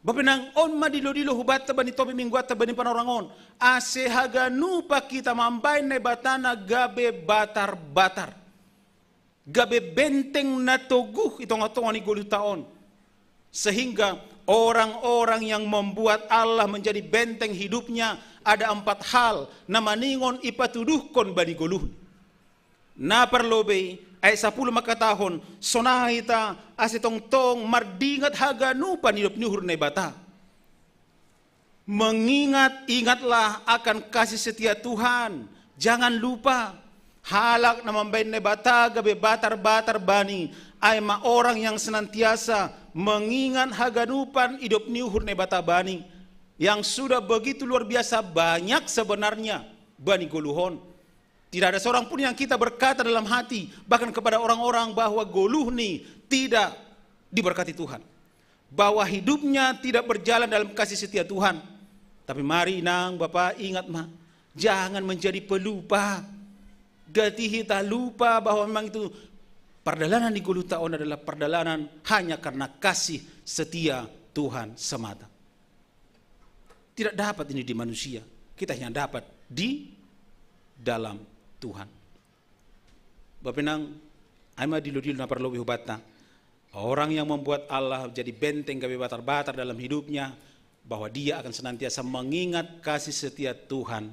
Bapak Inang, on ma dilo-dilo hubanta bani topi mingguanta bani panorang on, ase haganupan hita mambahen Naibata na gabe batar-batar, gabe benteng na toguh i tonga-tonga ni goluhta on. Sehingga orang-orang yang membuat Allah menjadi benteng hidupnya, ada empat hal na maningon ipatuduhkon bani goluhna. Na parlobei, ayat sapuluh mangkatahon, sonai hita ase tongtong mardingat haganupan idop ni uhur Naibata. Mengingat, ingatlah akan kasih setia Tuhan. Jangan lupa. Halak na mambahen Naibata gabe batar-batar bani, ai ma orang yang senantiasa mengingat haganupan idop ni uhur Naibata bani, yang sudah begitu luar biasa banyak sebenarnya bani goluh on. Tidak ada seorang pun yang kita berkata dalam hati, bahkan kepada orang-orang, bahwa goluhni tidak diberkati Tuhan, bahwa hidupnya tidak berjalan dalam kasih setia Tuhan. Tapi mari inang bapa ingat ma, jangan menjadi pelupa. Gati hita lupa bahwa memang itu pardalanan di goluhta on adalah pardalanan hanya karena kasih setia Tuhan semata. Tidak dapat ini di manusia. Kita hanya dapat di dalam Tuhan. Bapa inang, ai ma dilo-dilo na parlobei hubanta. Orang yang membuat Allah jadi benteng gabe batar-batar dalam hidupnya, bahwa dia akan senantiasa mengingat kasih setia Tuhan.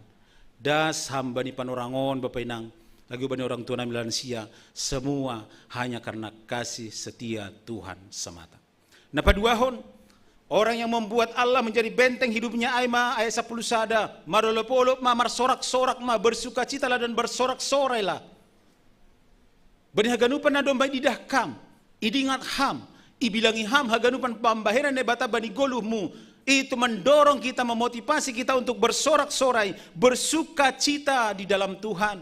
Das ham bani panorang on, bapa inang, lagi bani orang tua nami lansia, semua hanya karena kasih setia Tuhan semata. Na paduahon, orang yang membuat Allah menjadi benteng hidupnya ai ma, ayat sapuluh sada, marolop-olop ma, marsorak-sorak ma, bersukacitalah dan bersorak-sorailah. Bani haganupan na domma ididah kam, idingat ham, ibilangi ham haganupan pambahenan Naibata bani goluhmu, itu mendorong kita, memotivasi kita untuk bersorak-sorai, bersukacita di dalam Tuhan.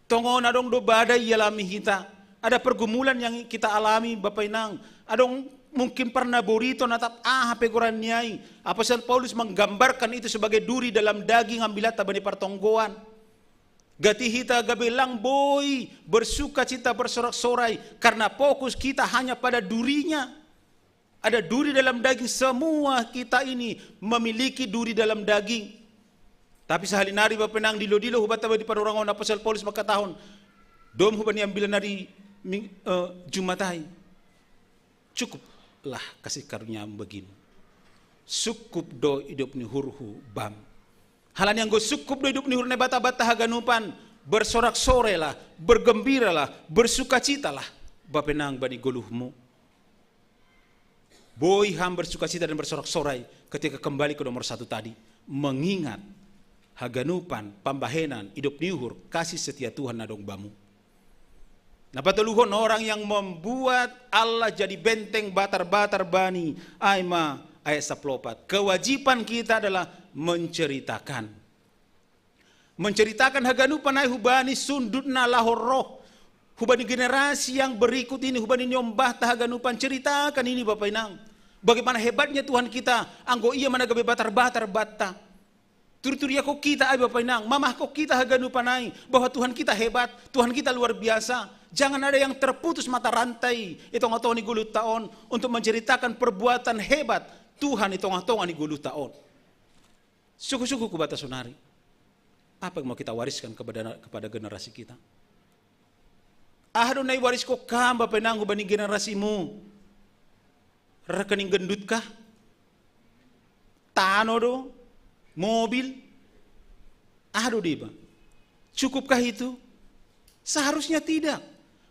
Tongon adong do badai ialami hita. Ada pergumulan yang kita alami, bapa inang. Adong mungkin pernah borito natap aha pe goran ni ai. Apostel Paulus menggambarkan itu sebagai duri dalam daging ambilatta bani partonggoan. Gati hita gabe lang boi bersukacita, bersorak-sorai karena fokus kita hanya pada durinya. Ada duri dalam daging, semua kita ini memiliki duri dalam daging. Tapi sahali nari bapa inang dilo-dilo hubanta bani panorang on, apostel Paulus mangkatahon, dom hubani ambilan nari ming- eh, Jumat ai. Cukuplah kasih karunia-Mu bagimu. Sungkup do idop ni uhurhu bam. Halani anggo sungkup do idop ni uhur Naibata banta haganupan, bersorak-sorailah, bergembiralah, bersukacitalah, bapa inang, bani goluhmu. Boi ham bersukacita dan bersorak-sorai ketika kembali ke nomor satu tadi, mengingat haganupan pambahenan idop ni uhur kasih setia Tuhan na adong bamu. Na patoluhon, orang yang membuat Allah jadi benteng batar-batar bani, ai ma ayat sapuluh opat. Kewajiban kita adalah menceritakan. Menceritakan haganupan ai hubani sundut na laho ro, hubani generasi yang berikut ini, hubani niombahta haganupan, ceritakan ini bapa inang. Bagaimana hebatnya Tuhan kita, anggo Ia ma na gabe batar-batar banta. Turturiakkon kita ai bapa inang, mamahkon kita haganupan ai, bahwa Tuhan kita hebat, Tuhan kita luar biasa. Jangan ada yang terputus mata rantai i tonga-tonga ni goluhta on untuk menceritakan perbuatan hebat Tuhan i tonga-tonga ni goluhta on. Sungkup-sungkup hubanta sonari. Apa yang mau kita wariskan kepada, kepada generasi kita? Aha do na iwariskon kam bapa inang hubani generasimu? Rekening gendut kah? Tano do? Mobil? Aha do deba? Cukupkah itu? Seharusnya tidak.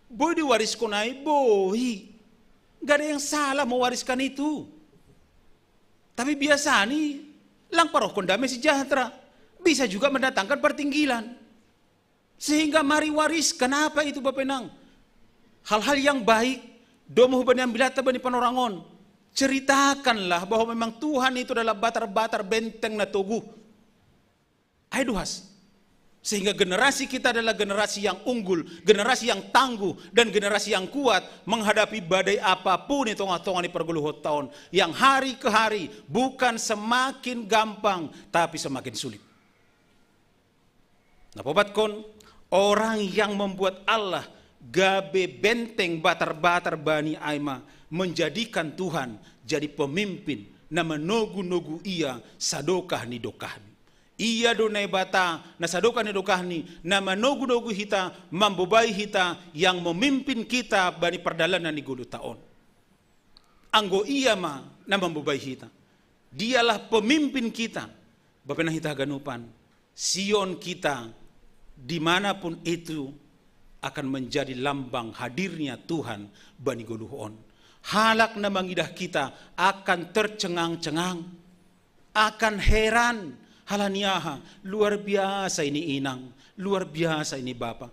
Boi diwariskon ai, boi. Gak ada yang salah mewariskan itu. Tapi biasani lang parohkon dame sejahtera, bisa juga mendatangkan pertinggilan. Sehingga mari wariskan apa itu bapa inang? Hal-hal yang baik, domu hubani ambilatta bani panorang on. Ceritakanlah bahwa memang Tuhan itu adalah batar-batar benteng na toguh. Ai duhas. Sehingga generasi kita adalah generasi yang unggul, generasi yang tangguh, dan generasi yang kuat menghadapi badai apapun i tonga-tonga ni pargoluhonta on, yang hari ke hari bukan semakin gampang, tapi semakin sulit. Na paopatkon, orang yang membuat Allah gabe benteng batar-batar bani ai ma menjadikan Tuhan jadi pemimpin na manogu-nogu ia sadokah ni dokahni. Ia do Naibata na sadokah ni dokahni, na manogu-nogu hita, mambobai hita, yang memimpin kita bani pardalanan ni goluhta on. Anggo Ia ma na mambobai hita. Dialah pemimpin kita. Bapa inang hita haganupan, sion kita dimanapun itu akan menjadi lambang hadirnya Tuhan bani goluh on. Halak na mangidah kita akan tercengang-cengang. akan heran, "Halani aha, luar biasa ini inang, luar biasa ini bapa."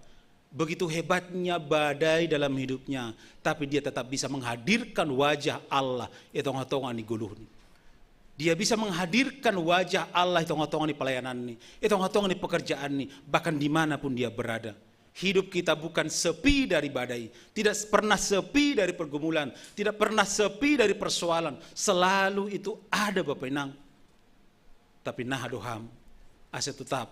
Begitu hebatnya badai dalam hidupnya, tapi dia tetap bisa menghadirkan wajah Allah i tonga-tonga ni goluhni. Dia bisa menghadirkan wajah Allah i tonga-tonga ni pelayanan ni, i tonga-tonga ni pekerjaan ni, bahkan dimanapun dia berada. Hidup kita bukan sepi dari badai, tidak pernah sepi dari pergumulan, tidak pernah sepi dari persoalan. Selalu itu ada, Bapak Inang. Tapi naha do ham, asa tutap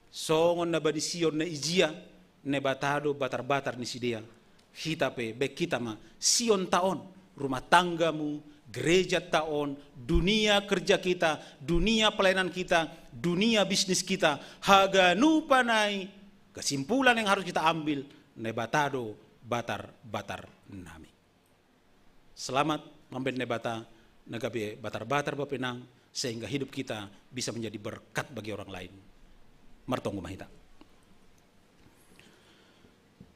songon na bani Sion na ijia, Naibata do batar-batar ni sidea. Hita pe, baen hita ma Sion ta on, rumah tanggamu, gereja ta on, dunia kerja kita, dunia pelayanan kita, dunia bisnis kita, haganupan ai, kesimpulan yang harus kita ambil, Naibata do batar-batar nami. Selamat mambaen Naibata na gabe batar-batar, Bapak Inang, sehingga hidup kita bisa menjadi berkat bagi orang lain. Martonggo ma hita.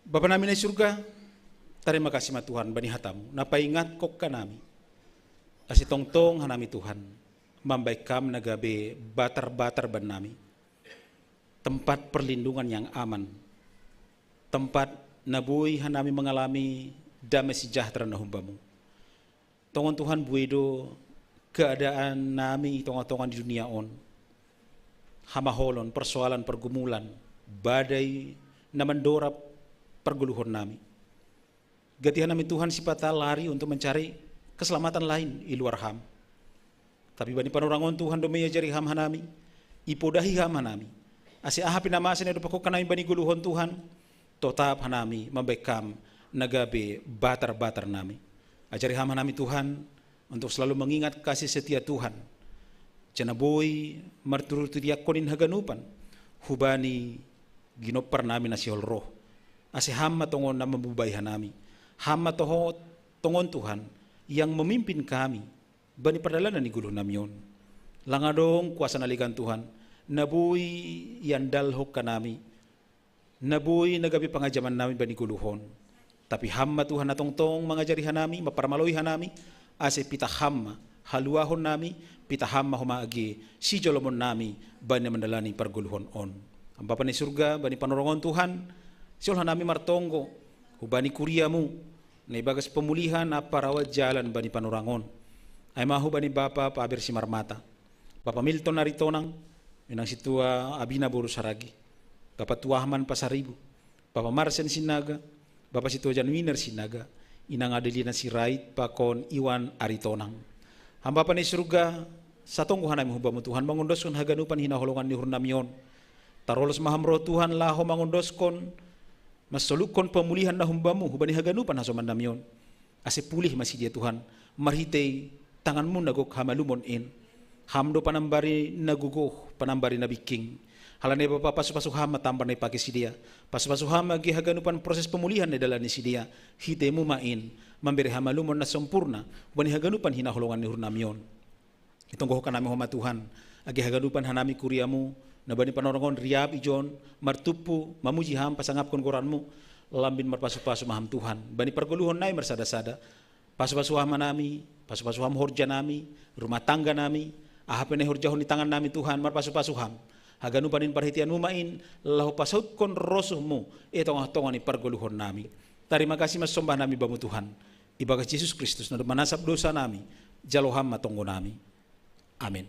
Bapa nami na i surga, tarima kasih ma Tuhan bani hatamu, na paingatkon hanami. Asa tongtong hanami Tuhan, mambaen Kam na gabe batar-batar bannami. Tempat perlindungan yang aman. Tempat na boi hanami mengalami damai sejahtera na humbamu. Tongon Tuhan, buei do keadaan nami i tonga-tonga ni dunia on. Hamaholon, persoalan, pergumulan, badai na mandorap pargoluhon nami. Gati hanami Tuhan sipata lari untuk mencari keselamatan lain i luar Ham. Tapi bani panorang on Tuhan do mei ajari Ham hanami, ipodahi Ham hanami. Asa aha pe na masa na dopakkon hanami bani goluhon Tuhan, totap hanami mambaen Kam na gabe batar-batar nami. Ajari Ham hanami Tuhan, untuk selalu mengingat kasih setia Tuhan. Janah boi marturut-turut iakkon in haganupan hubani ginompar nami na sihol roh. Asa Ham ma tongon na mambubai hanami. Ham ma toho tongon Tuhan yang memimpin kami bani pardalanan ni goluh nami on. Lang adong kuasa na legan Tuhan, na boi iandalhon hanami, na boi na gabe pangajaman nami bani goluh on. Tapi Ham ma Tuhan na tongtong mangajari hanami, mamparmaloi hanami, asa pitah Ham ma haluahon nami, pitah Ham ma homa age sijolomon nami bani na mandalani pargoluhon on. Bapa na i surga, bani panorang on Tuhan, sihol hanami martonggo hubani kuriamu, na ibagas pemulihan ampa rawat jalan bani panorang on. Ai ma hubani Bapa Paber Simarmata, Bapa Milton Aritonang, Inang Sintua Abina boru Saragi, Bapa Tuahman Pasaribu, Bapa Marsen Sinaga, Bapa Sintua Januiner Sinaga, Inang Adelina Sirait pakon Iwan Aritonang. Ham Bapa na i surga, satonggo hanami humbamu Tuhan mangondoskon haganupan hinaholongan ni uhur nami on. Tarolos ma Ham roh Tuhan laho mangondoskon, mansolukhon pemulihan na humbamu hubani haganupan hasoman nami on. Asa pulih ma sidea Tuhan, marhitei tanganmu na gok hamalumon in. Ham do panambari na gogoh, panambari na bingking. Halani Bapa, pasu-pasu Ham ma tamba na ipake sidea. Pasu-pasu Ham ma age haganupan proses pemulihan na idalani sidea. Hiteimu ma in, mambere hamalumon na sompurna hubani haganupan hinaholongan ni uhur nami on. Itonggohon hanami Ho ma Tuhan, age haganupan hanami kuriamu, na bani panorang on riap ijon, martumpu, mamuji Ham, pasangapkon goranmu, lambin marpasu-pasu ma Ham Tuhan, bani pargoluhon nai marsada-sada. Pasu-pasu Ham hanami, pasu-pasu Ham horja nami, rumah tangga nami, aha pe na ihorjahon ni tangan nami Tuhan, marpasu-pasu Ham. Haganupan in parhiteianmu ma in, laho pasautkon rosuhmu, i tonga-tonga ni pargoluhon nami. Tarima kasih ma somba nami Bamu Tuhan. Ibagas Jesus Kristus na dob manasap dosa nami, jalo Ham ma tonggo nami. Amin.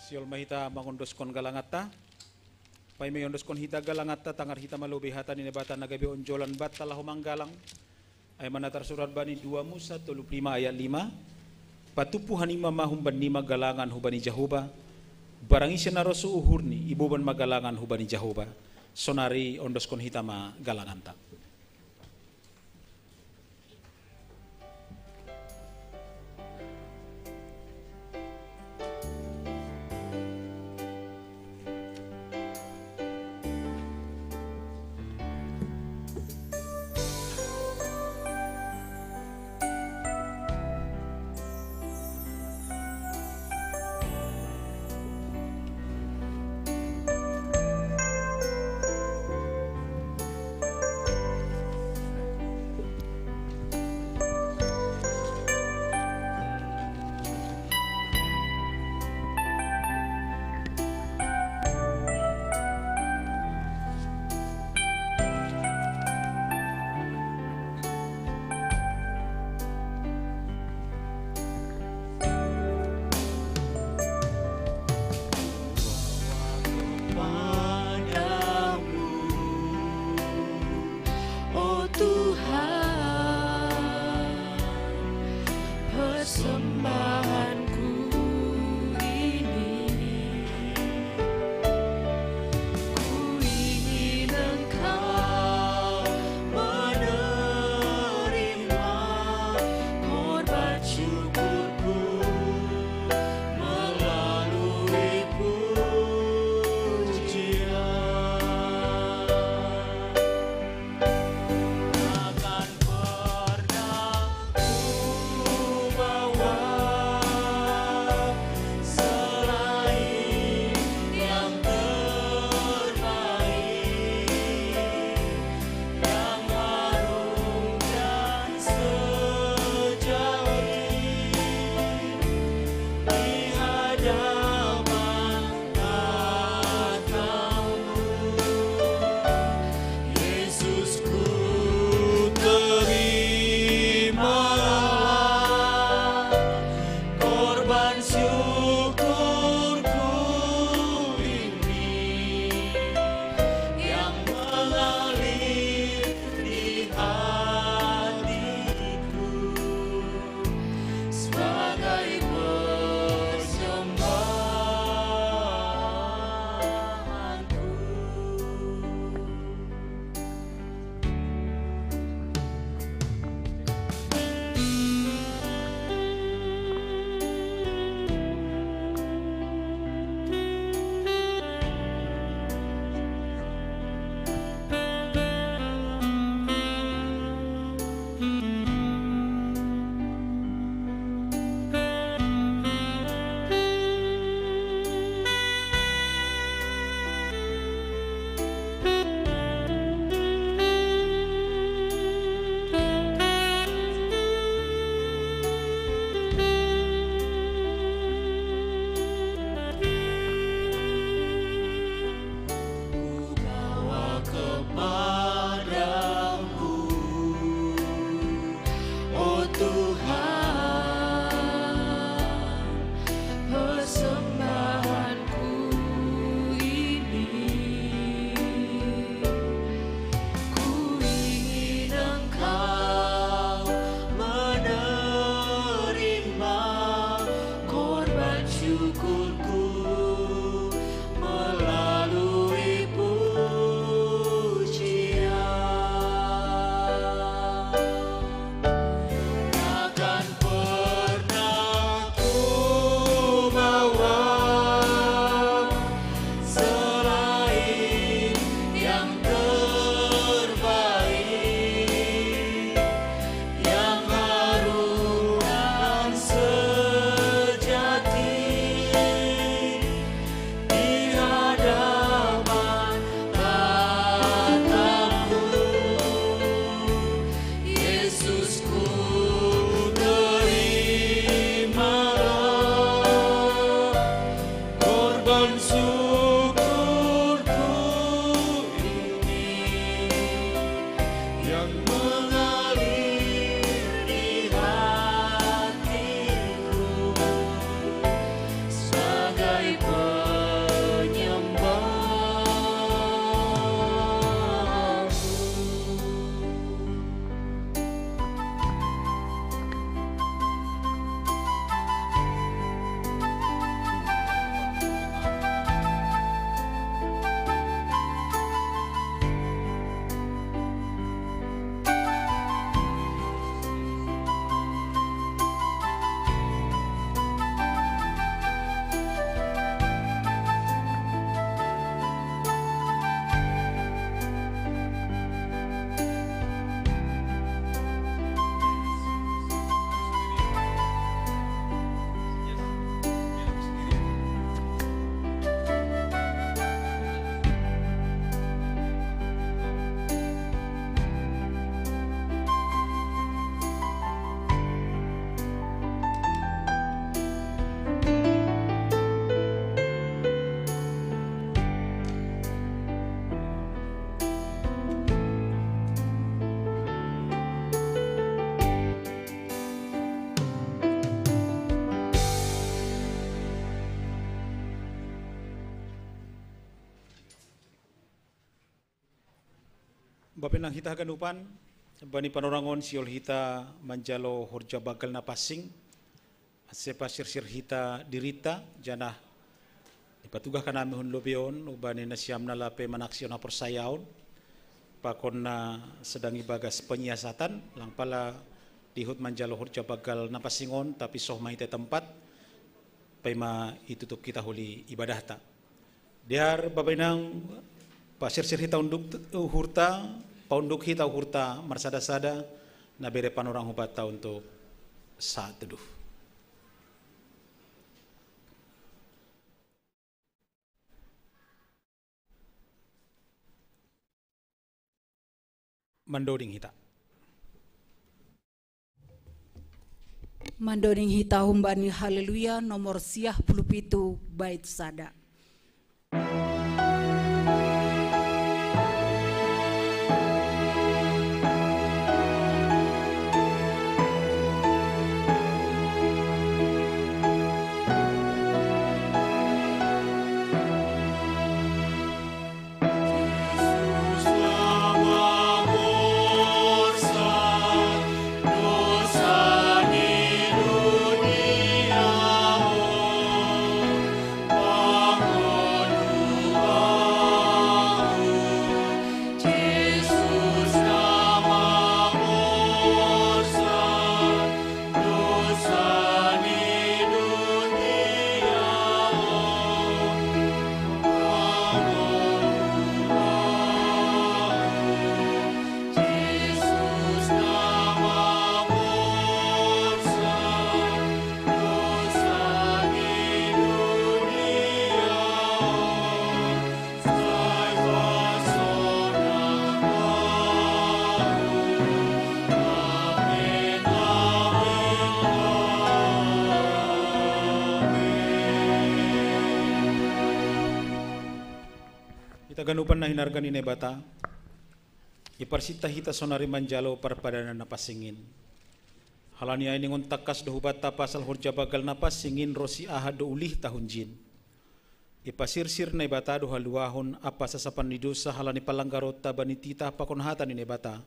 Sihol ma hita mangondoskon galanganta. Paima iondoskon hita galanganta, tangar hita ma lobei hata ni Naibata na gabe onjolan banta laho manggalang. Ai ma na tarsurat bani dua Musa tolu pulu lima ayat lima: Patumpu hanima ma humbannima galangan hubani Jahoba, barang ise na ro so uhurni, iboban ma galangan hubani Jahoba. Sonari ondoskon hita ma galanganta. syukurku melalui pujian. Takkan pernah ku bawa selain yang terbaik, yang harum dan sejati di hadapan tatamu. Yesusku, terimalah korban syukurku ini yang mengalir di hatiku sebagai penyembahku. Bapa inang hita haganupan, bani panorangon sihol hita manjalo horja banggal na pansing, ase pasirsir hita dirita, janah ipatugah hanami hon lobei on hubani nasiam na lape manaksihon haporsayaon, pakon na sedang ibagas penyiasatan, lang pala dihut manjalo horja banggal na pansing on, tapi soh ma hita i tempat, paima itutup hita holi ibadahta. Dear Bapa inang, pasirsir hita unduk uhurta, paunduk hita uhurta marsada-sada, na bere panorang hubanta untuk saat teduh. Mandoding hita. Mandoding hita humbani Haleluya nomor siah puluh pitu bait sada. Hita ganupan na hinarga ni Naibata, iparsinta hita sonari manjalo parpadanan na pansing in. Halani ai ningon tangkas do hubanta pasal horja banggal na pansing in ronsi aha do ulihta hunjin. Ipasirsir Naibata do haluahon ampa sasapan ni dousa halani palanggaronta bani titah pakon hata ni Naibata,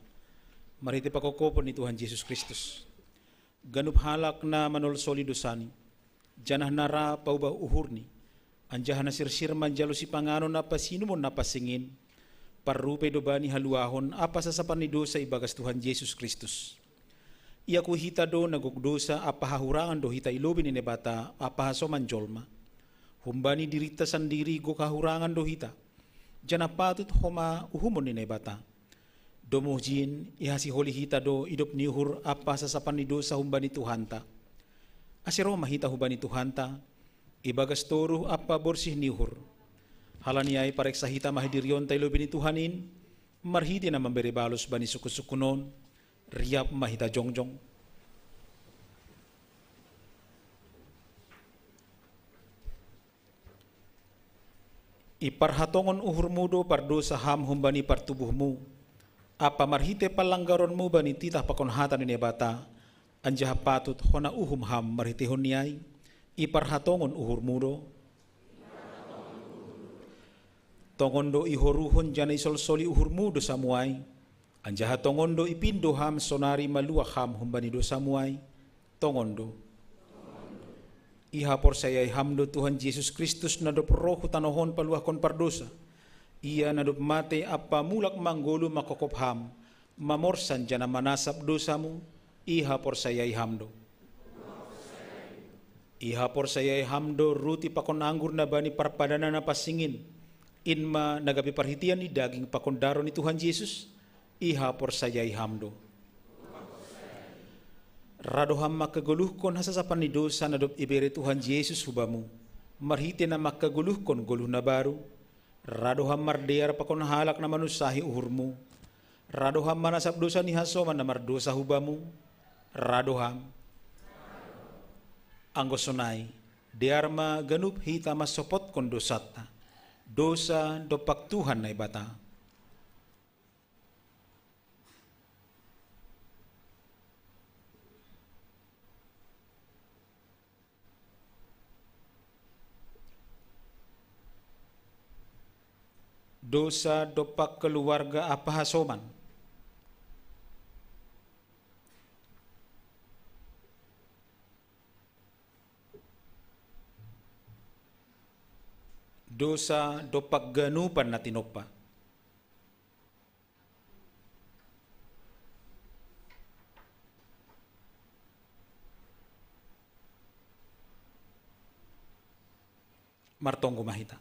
marhitei pangkophopon ni Tuhan Jesus Kristus. Ganup halak na manolsoli dousani, janah na ra paubah uhurni, anjaha na sirsir manjalo sipanganon ampa siinumon na pansing in, parrupei do bani haluahon ampa sasapan ni dousa ibagas Tuhan Jesus Kristus. Iakui hita do na gok dousa ampa hahurangan do hita i lobei ni Naibata ampa hasoman jolma. Humbani dirinta sandiri gok hahurangan do hita, janah patut homa uhumon ni Naibata. Domu hujin ihasiholi hita do idop ni uhur ampa sasapan ni dousa humbani Tuhanta. Ase ro ma hita humbani Tuhanta, ibagas toruh ampa borsih ni uhur. Halani ai pareksa hita ma hadirionta i lobei ni Tuhan in, marhitei na mambere balos bani sungkunsungkun on, riap ma hita jongjong. Iparhatongon uhurmu do pardousa ham humbani partubuhmu, ampa marhitei panlanggaronmu bani titah pakon hata ni Naibata, anjaha patut hona uhum ham marhiteihon ni ai, iparhatongon uhurmu do. Tongon do ihoruhon janah isolsoli uhurmu dousamu ai, anjaha tongon do ipindo ham sonari maluah ham humbani dousamu ai, tongon do. Ihaporsayai ham do Tuhan Jesus Kristus na dob roh hu tanoh on paluahkon pardousa. Ia na dob matei ampa mulak manggoluh manghophop ham, mamorsan janah manasap dousamu, ihaporsayai ham do. Ihaporsayai ham do ruti pakon anggur na bani parpadanan na pansing in, in ma na gabe parhiteian ni daging pakon daroh ni Tuhan Jesus, ihaporsayai ham do. Ra do ham mangkagoluhkon hasasapan ni dousa na dob ibere Tuhan Jesus hubamu, marhitei na mangkagoluhkon goluh na baru, ra do ham mardear pakon halak na manunsahi uhurmu, ra do ham manasap dousa ni hasoman na mardousa hubamu, ra do ham. Anggo sonai, dear ma ganup hita mansopotkon dousanta, dousa dompak Tuhan Naibata. Dousa dompak keluarga ampa hasoman. Dousa dompak ganupan na tinompa. Martonggo ma hita.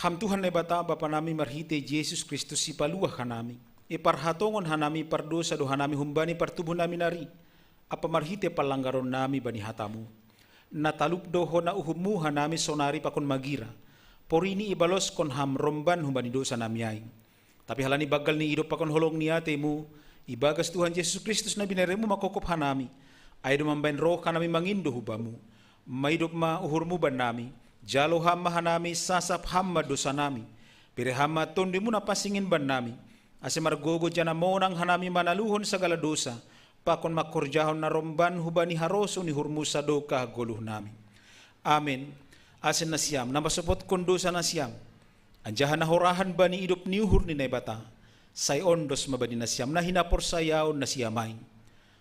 Ham Tuhan Naibata Bapa nami, marhitei Jesus Kristus Sipaluah hanami, iparhatongon hanami pardousa do hanami humbani partubuh nami nari, ampa marhitei panlanggaron nami bani hatamu, na talup do hona uhummu hanami sonari pakon magira, porini ibaloskon ham romban humbani dousa nami ai. Tapi halani banggal ni idop pakon holong ni ateimu, ibagas Tuhan Jesus Kristus na bineremu manghophop hanami, ai do mambahen roh hanami mangindo hubamu. Maidop ma uhurmu bannami, jalo ham ma hanami, sasap ham ma dousa nami, bere ham ma Tonduimu na pansing in bannami, ase margogoh janah monang hanami manaluhon sagala dousa, pakon mangkorjahon na romban hubani harosuh ni uhurmu sadokah goluh nami. Amen. Ase nasiam na mansopotkon dousa nasiam, anjaha na horahan bani idop ni uhur ni Naibata, sai ondos ma bani nasiam na hinaporsayaon nasiam ai.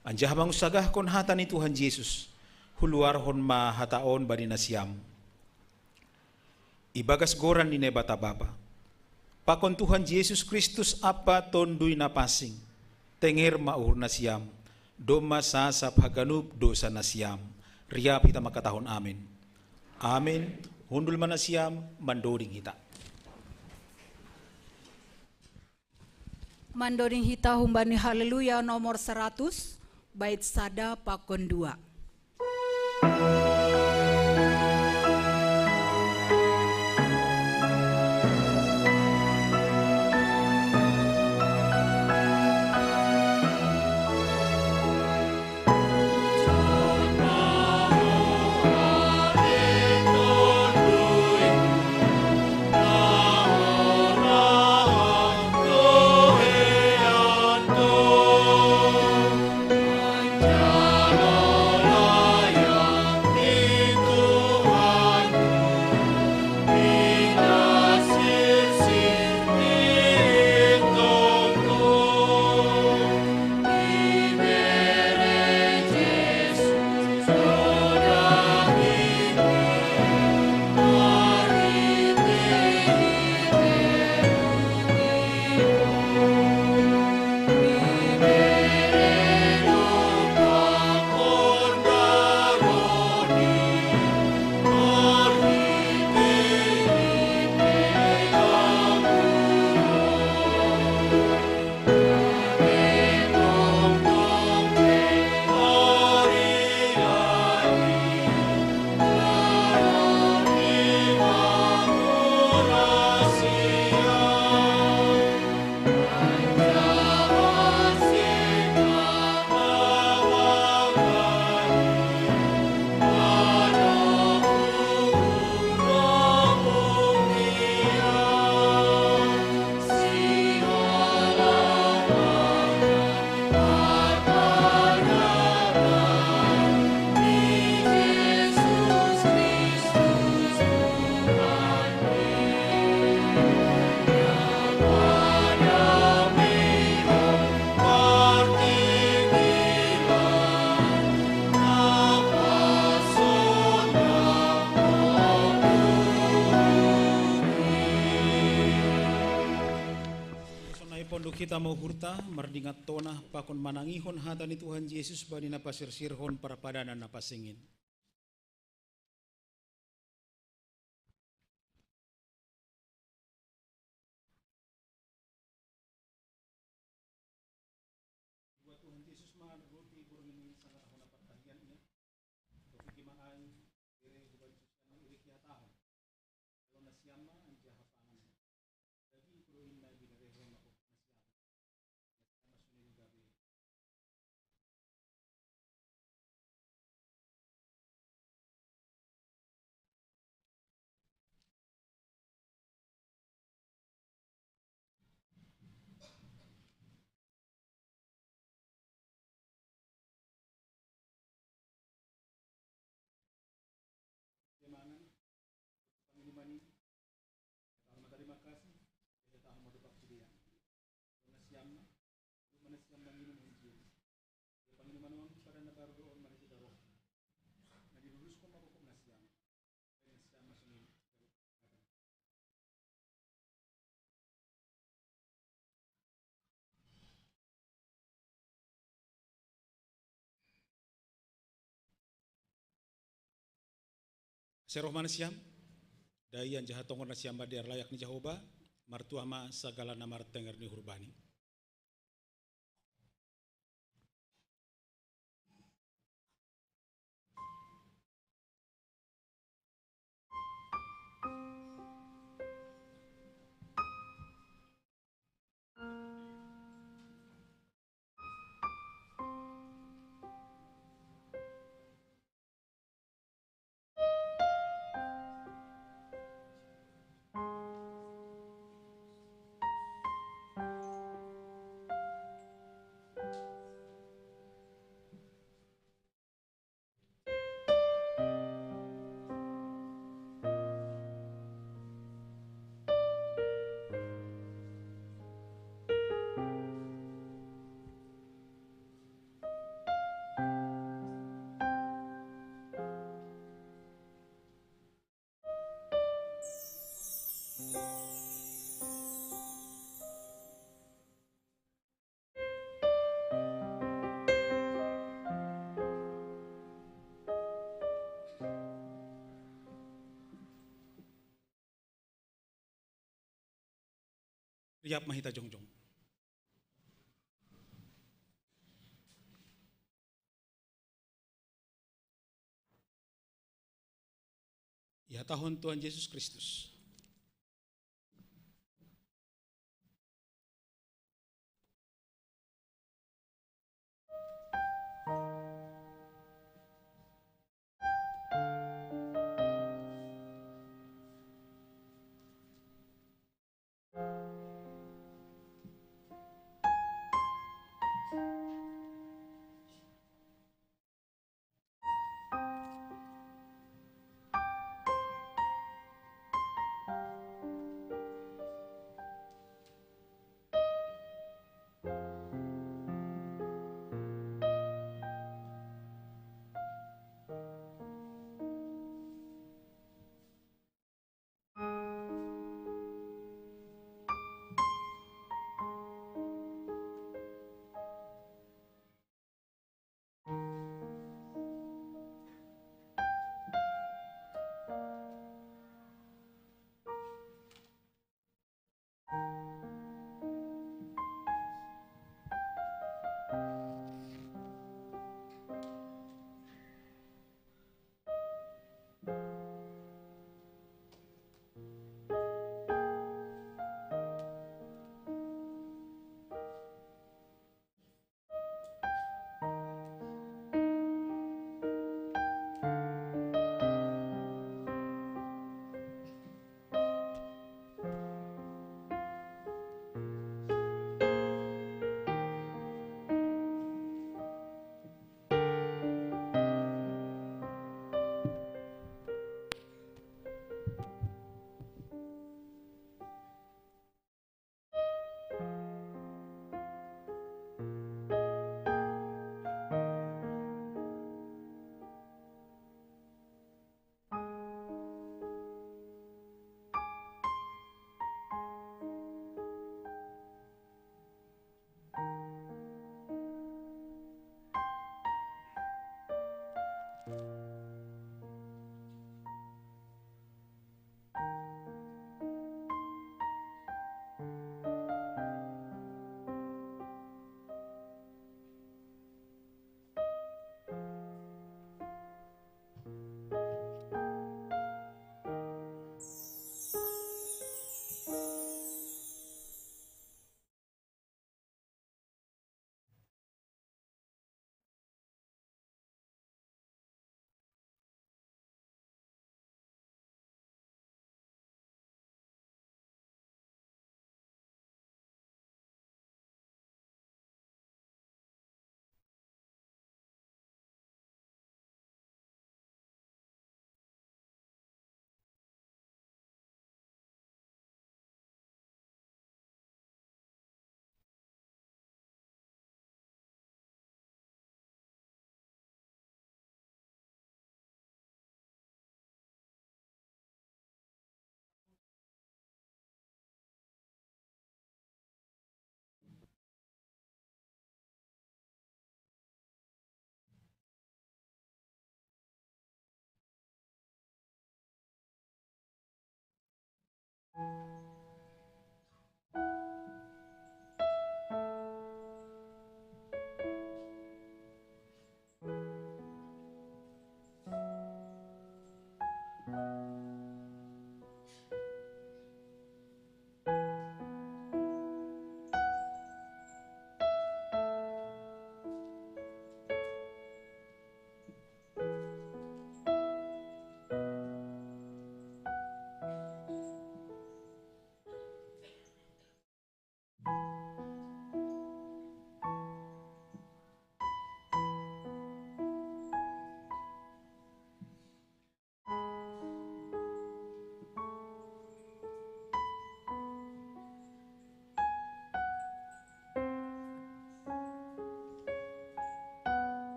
Anjaha mangunsagahkon hata ni Tuhan Jesus, huluarhon ma hata on bani nasiam. Ibagas goran ni Naibata Bapa, pakon Tuhan Jesus Kristus Ampa Tonduy Napansing, tenger ma uhur nasiam, domma sasap haganup dousa nasiam. Riap hita mangkatahon amen. Amen. Hundul ma nasiam, mandoding hita. Mandoding hita humbani Haleluya nomor seratus, bait sada pakon dua. Hita mau hurta, mardingat tona, pakon manangihon hata ni Tuhan Jesus bani na pasirsirhon parpadanan na pansing in. Buat Tuhan Jesus ma roti borngin i, sangat hona partahian ia. Topik i ma ai, bere hubaen sian nasiam, iri hihatahon. Jalo nasiam ma anjaha pangan. Dagingku do i na binere ho mangkok nasiam. Nasiam ma songon i gabe. Dia mangan panginuman i, dia tahu ma tarima kasih, dia tahu ma dopak sidea. Nasiam ma, nasiam manginum hon dia. Dia panginuman on padan na baru do on marhite darah. Na diruruskon ma mangkok nasiam. Nasiam ma songon i. Ase roh ma nasiam, dai anjaha tongon nasiam ma di ari layak ni Jahowa, martua ma sagala na martenger ni hurban i. Riap ma hita jongjong. Ihatahon Tuhan Jesus Kristus.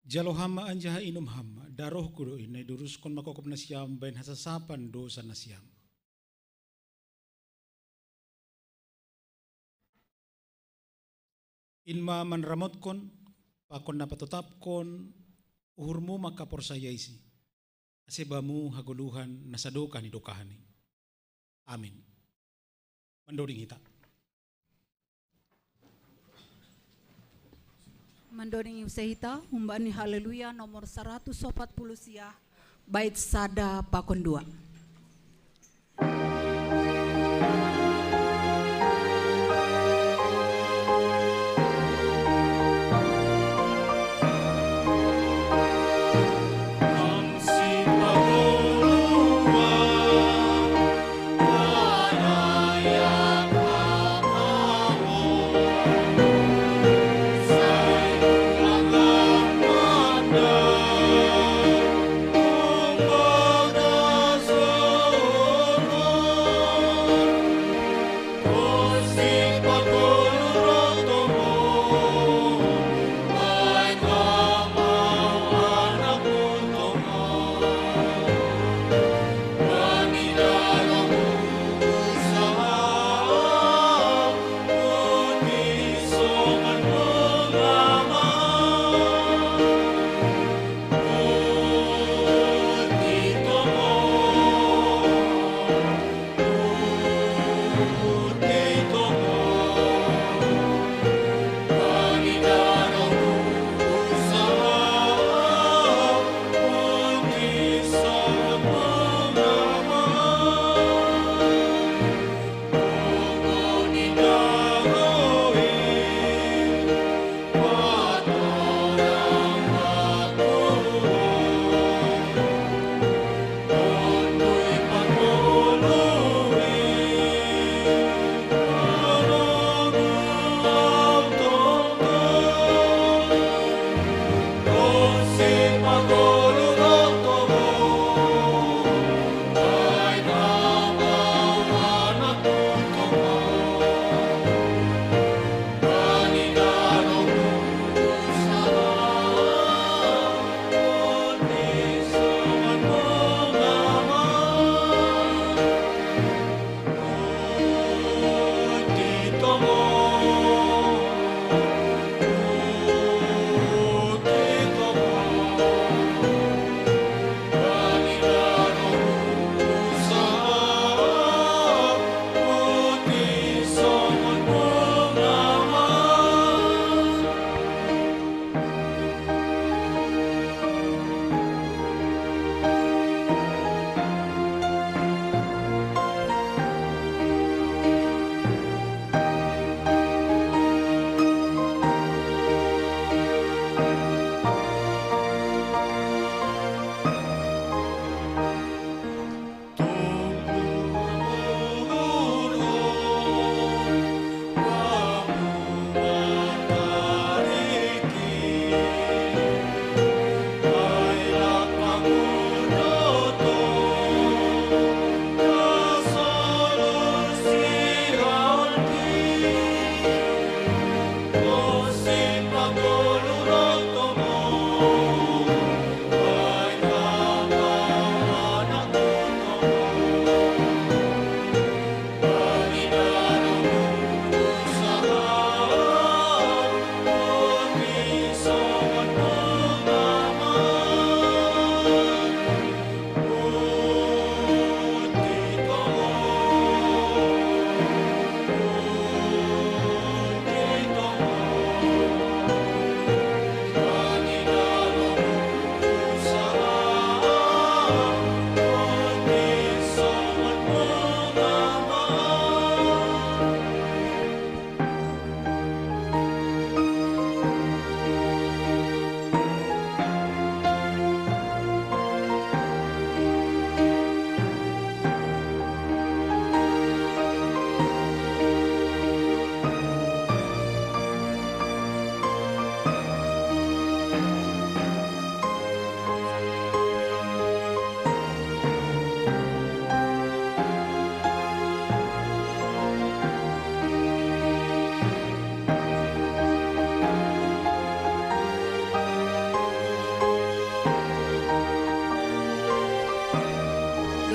Jalo ham ma anjaha inum ham ma, darohku do i na iduruskon mangkopkop nasiam bahen hasasapan dosa nasiam. In ma manramotkon, pakon na patotapkon uhurmu mangkaporsaya isi, ase bamu hagoluhan na sadokah ni dokahni. Amin. Mandoding hita. Mandoding use hita, humbani Haleluya nomor saratus opat puluh sia, bait sada pakon dua.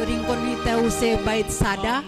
Ringkon hita use bait sada.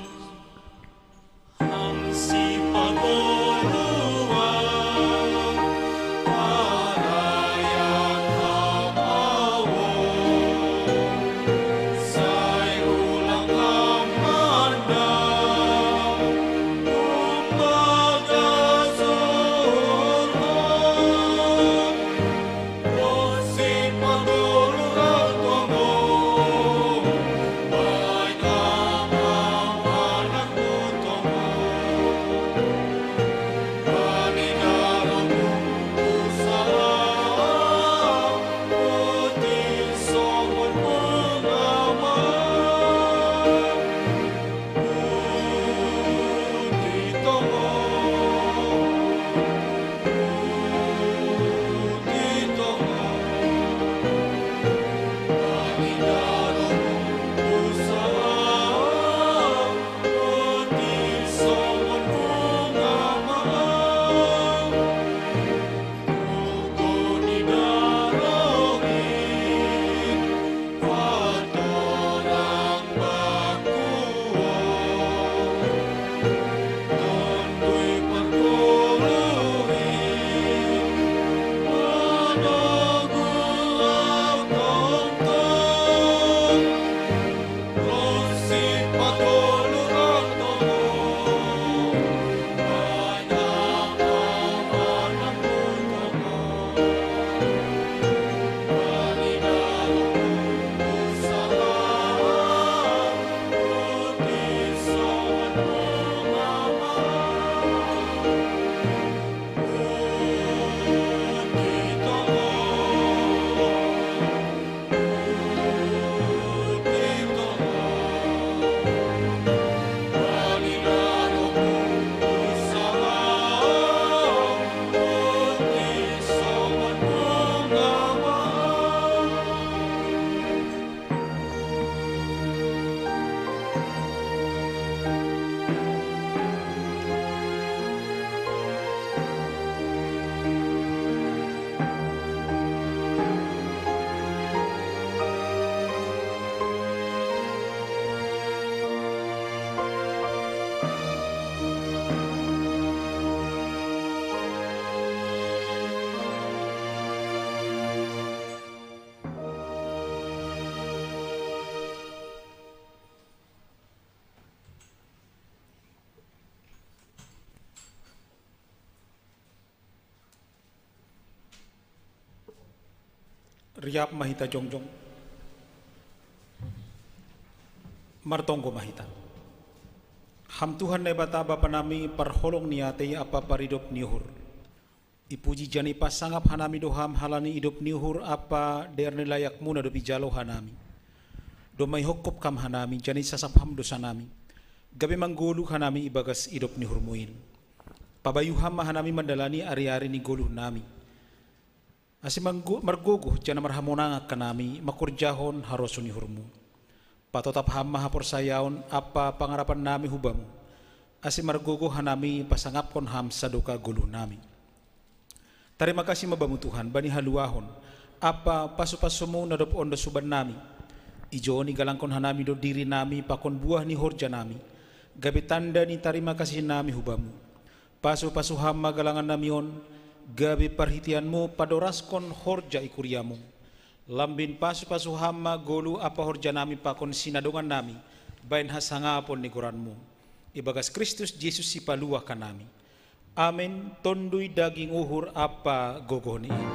Riap ma hita jongjong. Martonggo ma hita. Ham Tuhan Naibata Bapa nami, parholong ni atei ampa paridop ni uhur. Ipuji janah ipasangap hanami do Ham halani idop ni uhur ampa dear ni layakMu na dob ijalo hanami. Domma ihophop Ham hanami, janah isasap Ham dosanami, gabe manggoluh hanami ibagas idop ni uhurMu in. Pabayu Ham ma hanami mandalani ari-ari ni goluhnami, ase manggo-, margogoh janah marhamonangan hanami mangkorjahon harosuh ni uhurMu. Patotap Ham ma haporsayaon ampa pangarapannami hu Bamu, ase margogoh hanami pasangapkon Ham sadokah goluhnami. Tarima kasih ma Bamu Tuhan, bani haluahon ampa pasu-pasuMu na dob ondos hubannami. Ijon igalangkon hanami do dirinami pakon buah ni horjanami, gabe tanda ni tarima kasihnami hu Bamu. Pasu-pasu Ham ma galangannami on, gabe parhiteianMu padoraskon horja i kuriaMu. Lambin pasu-pasu Ham ma goluh ampa horjanami pakon sinadongannami bahen hasangapon ni goranMu. Ibagas Kristus Jesus Sipaluah hanami. Amen. Tonduy daging, uhur ampa gogoh ni in.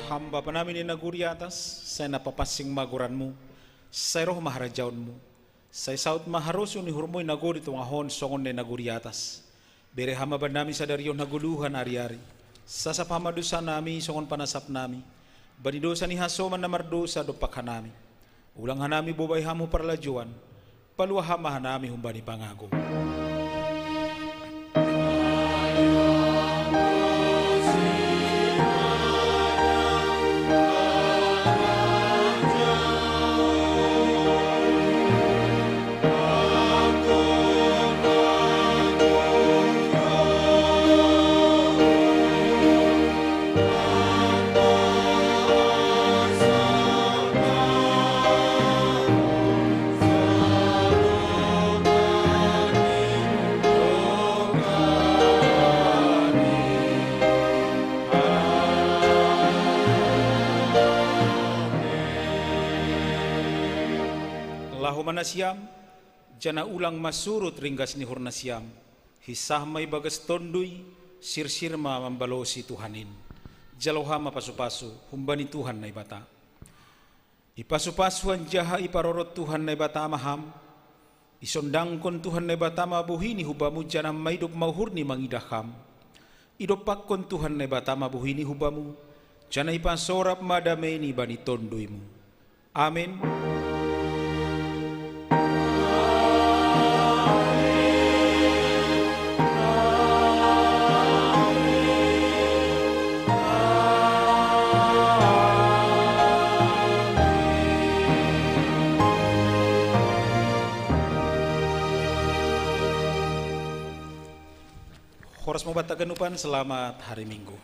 Ham Bapa nami na i nagori atas, sai na papansing ma goranmu, sai roh ma harajaonmu, sai saut ma harosuh ni uhurmu i nagori tonga on songon na i nagori atas. Bere Ham ma bannami sadari on hagoluhan ari-ari. Sasap Ham ma dosa nami songon panasap nami bani dosa ni hasoman na mardosa dompak hanami. Ulang hanami bobai Ham hu parlajouan, palua Ham ma hanami humbani pangago. Laho ma nasiam, janah ulang ma surut ringgas ni uhur nasiam, hinsah ma ibagas Tonduy, sirsir ma mambalosi Tuhan in. Jalo Ham ma pasu-pasu humbani Tuhan Naibata. Ipasu-pasu anjaha iparorot Tuhan Naibata ma Ham. Isondangkon Tuhan Naibata ma bohi-Ni hu Bamu, janah maidop ma uhur-Ni mangidah Ham. Idompakkon Tuhan Naibata ma bohi-Ni hu Bamu, janah ipasorap ma damei-Ni bani Tonduymu. Amen. Horas ma banta haganupan, selamat hari Minggu.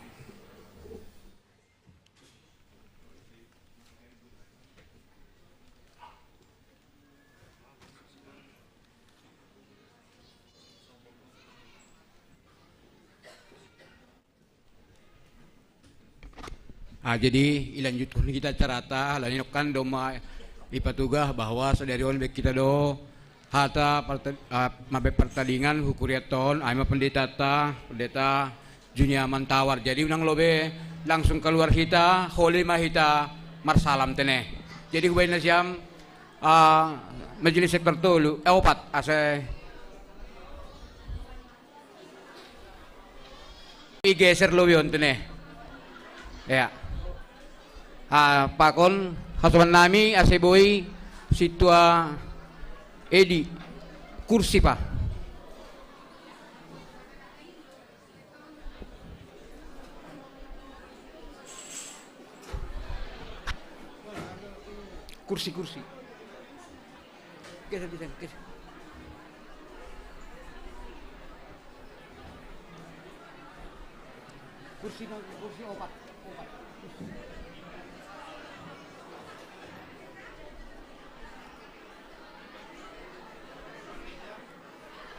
Ah, jadi ilanjutkon hita acarata, alani nangkin domma ipatugah bahwa sadari on baen hita do hata parta-, ah, mambaen partadingan hu kuriatta on, ai ma pendetata, Pendeta Junia Mantawar. Jadi unang lobe langsung kaluar hita, holi ma hita marsalam tene. Jadi hubaen nasiam, ah, majelis sektor tolu, eh, opat, ase igeser lobi on tene. Ya. Ah, pakon hasoman nami ase boi sintua Edi, kursi pa. Kursi, kursi. Geser, geser, geser. Kursi, kursi opat, opat.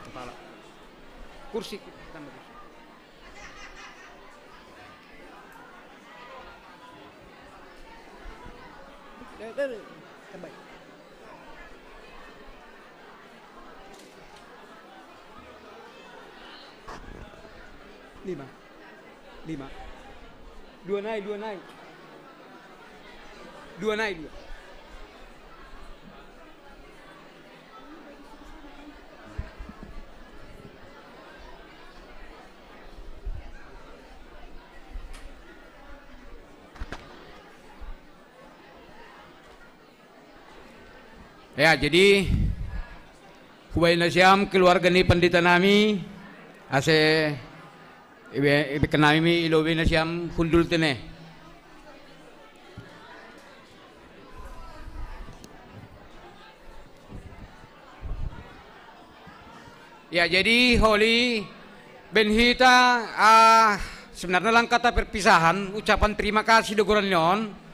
Kepala. Kursi, tambah kursi. Eh, eh, eh, tambah. Lima. Lima. Dua nai, dua nai. Dua nai, dua. Ya, jadi hubaen nasiam keluarga ni pendeta nami, ase ibe, ibe nami i lobi nasiam hundul tene. Ya, jadi holi, baen hita, ah, sebenarnya lang kata perpisahan, ucapan terima kasih do goran ni on.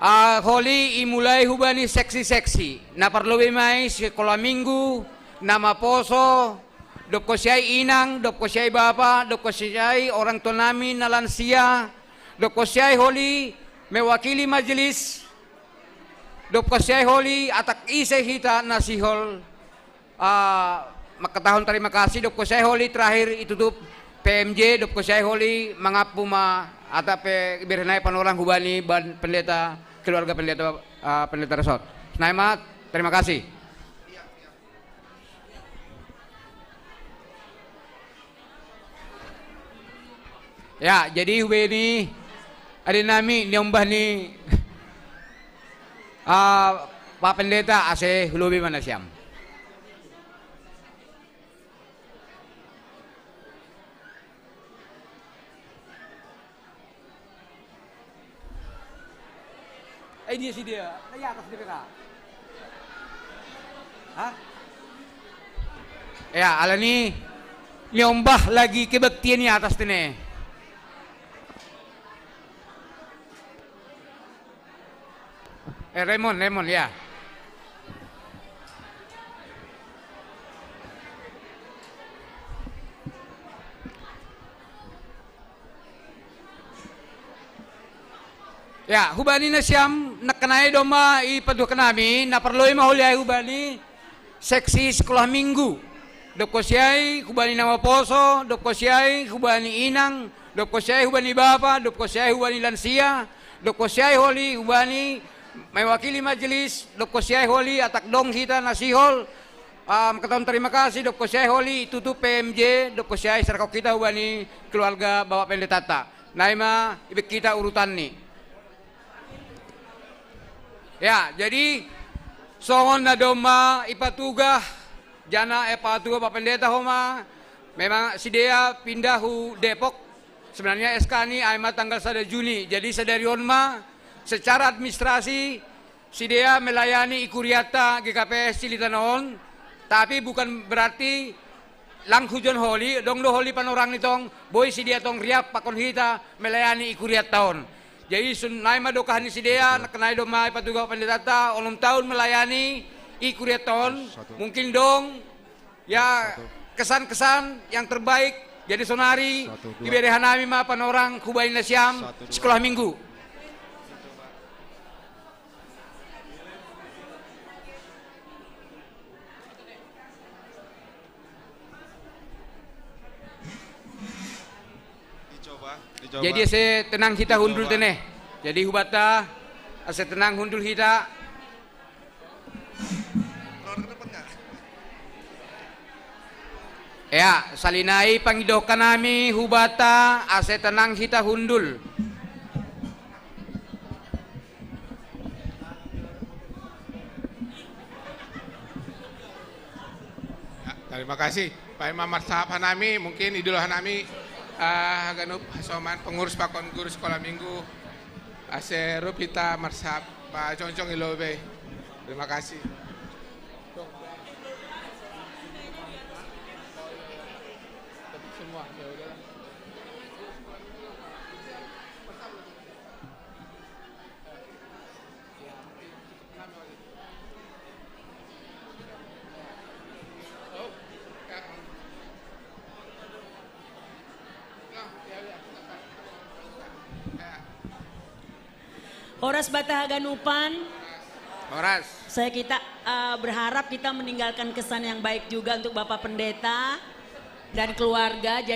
Ah, holi imulai hubani seksi-seksi. Na parlobei ma i sikola minggu, na maposo, dob konsi ai inang, dob konsi ai bapa, dob konsi ai orang tua nami na lansia, dob konsi ai holi mewakili majelis, dob konsi ai holi atak ise hita na sihol, ah, mangkatahon tarima kasih, dob konsi ai holi terakhir itutup P M J, dopkosiai holi, mangapu ma, ata pe iberhenai panorang hubani Bapak Pendeta, keluarga pendeta, ah, pendeta Resort. Naima, terima kasih. Ya, jadi hubani, ade nami niombah ni, ah, Pak Pendeta ase hulobi ma nasiam. Eh, dia si dia. Nah, ya, atas dia, Kak. Hah? Ya, alani niombah lagi kebaktian ni atas tene. Eh, Raymond, Raymond, ya. Ya, hubani nasiam, nakkanai do ma i patuha nami, na parloi ma holi ai hubani seksi sekolah minggu. Dopkosiai hubani na maposo, dopkosiai hubani inang, dopkosiai hubani bapa, dopkosiai hubani lansia, dopkosiai holi hubani mewakili majelis, dopkosiai holi atak dong hita na sihol, ah, mangkatahon terima kasih, dopkosiai holi tutu P M J, dopkosiai sarkok hita hubani keluarga Bapak Pendetata. Naima ibek hita urutanni. Ya, jadi songon na domma ipatugah, jana ipatugah Bapak Pendeta homa, memang sidea pindah hu Depok. Sebenarnya S K ni ai ma tanggal sada Juni. Jadi sadari on ma secara administrasi sidea melayani i kuriata G K P S Cililitan on, tapi bukan berarti lang hujon holi, dong do holi panorang ni tong, boi sidea tong riap pakon hita melayani i kuriata on. Jadi sun naima dokah ni sidea, nakkanai domma ipatugah Pendetata, onom tahun melayani i kuriata on, mungkin dong, ya, kesan-kesan yang terbaik, jadi sonari, iberehon nami ma panorang hubani nasiam sekolah minggu. Dicoba, dicoba. Jadi ase tenang hita hundul tene. Jadi hubata, ase tenang hundul hita. Ya, salinai pangidohon nami hubata, ase tenang hita hundul. Ya, terima kasih. Paima marsahap hanami, mungkin idul hanami, ah, haganup hasoman pengurus pakon guru sekolah minggu, ase rup hita marsahap, pajongjong i lobei. Terima kasih. Semua, ya udahlah. Horas banta haganupan. Horas. Saya kita, eh, berharap kita meninggalkan kesan yang baik juga untuk Bapak Pendeta dan keluarga.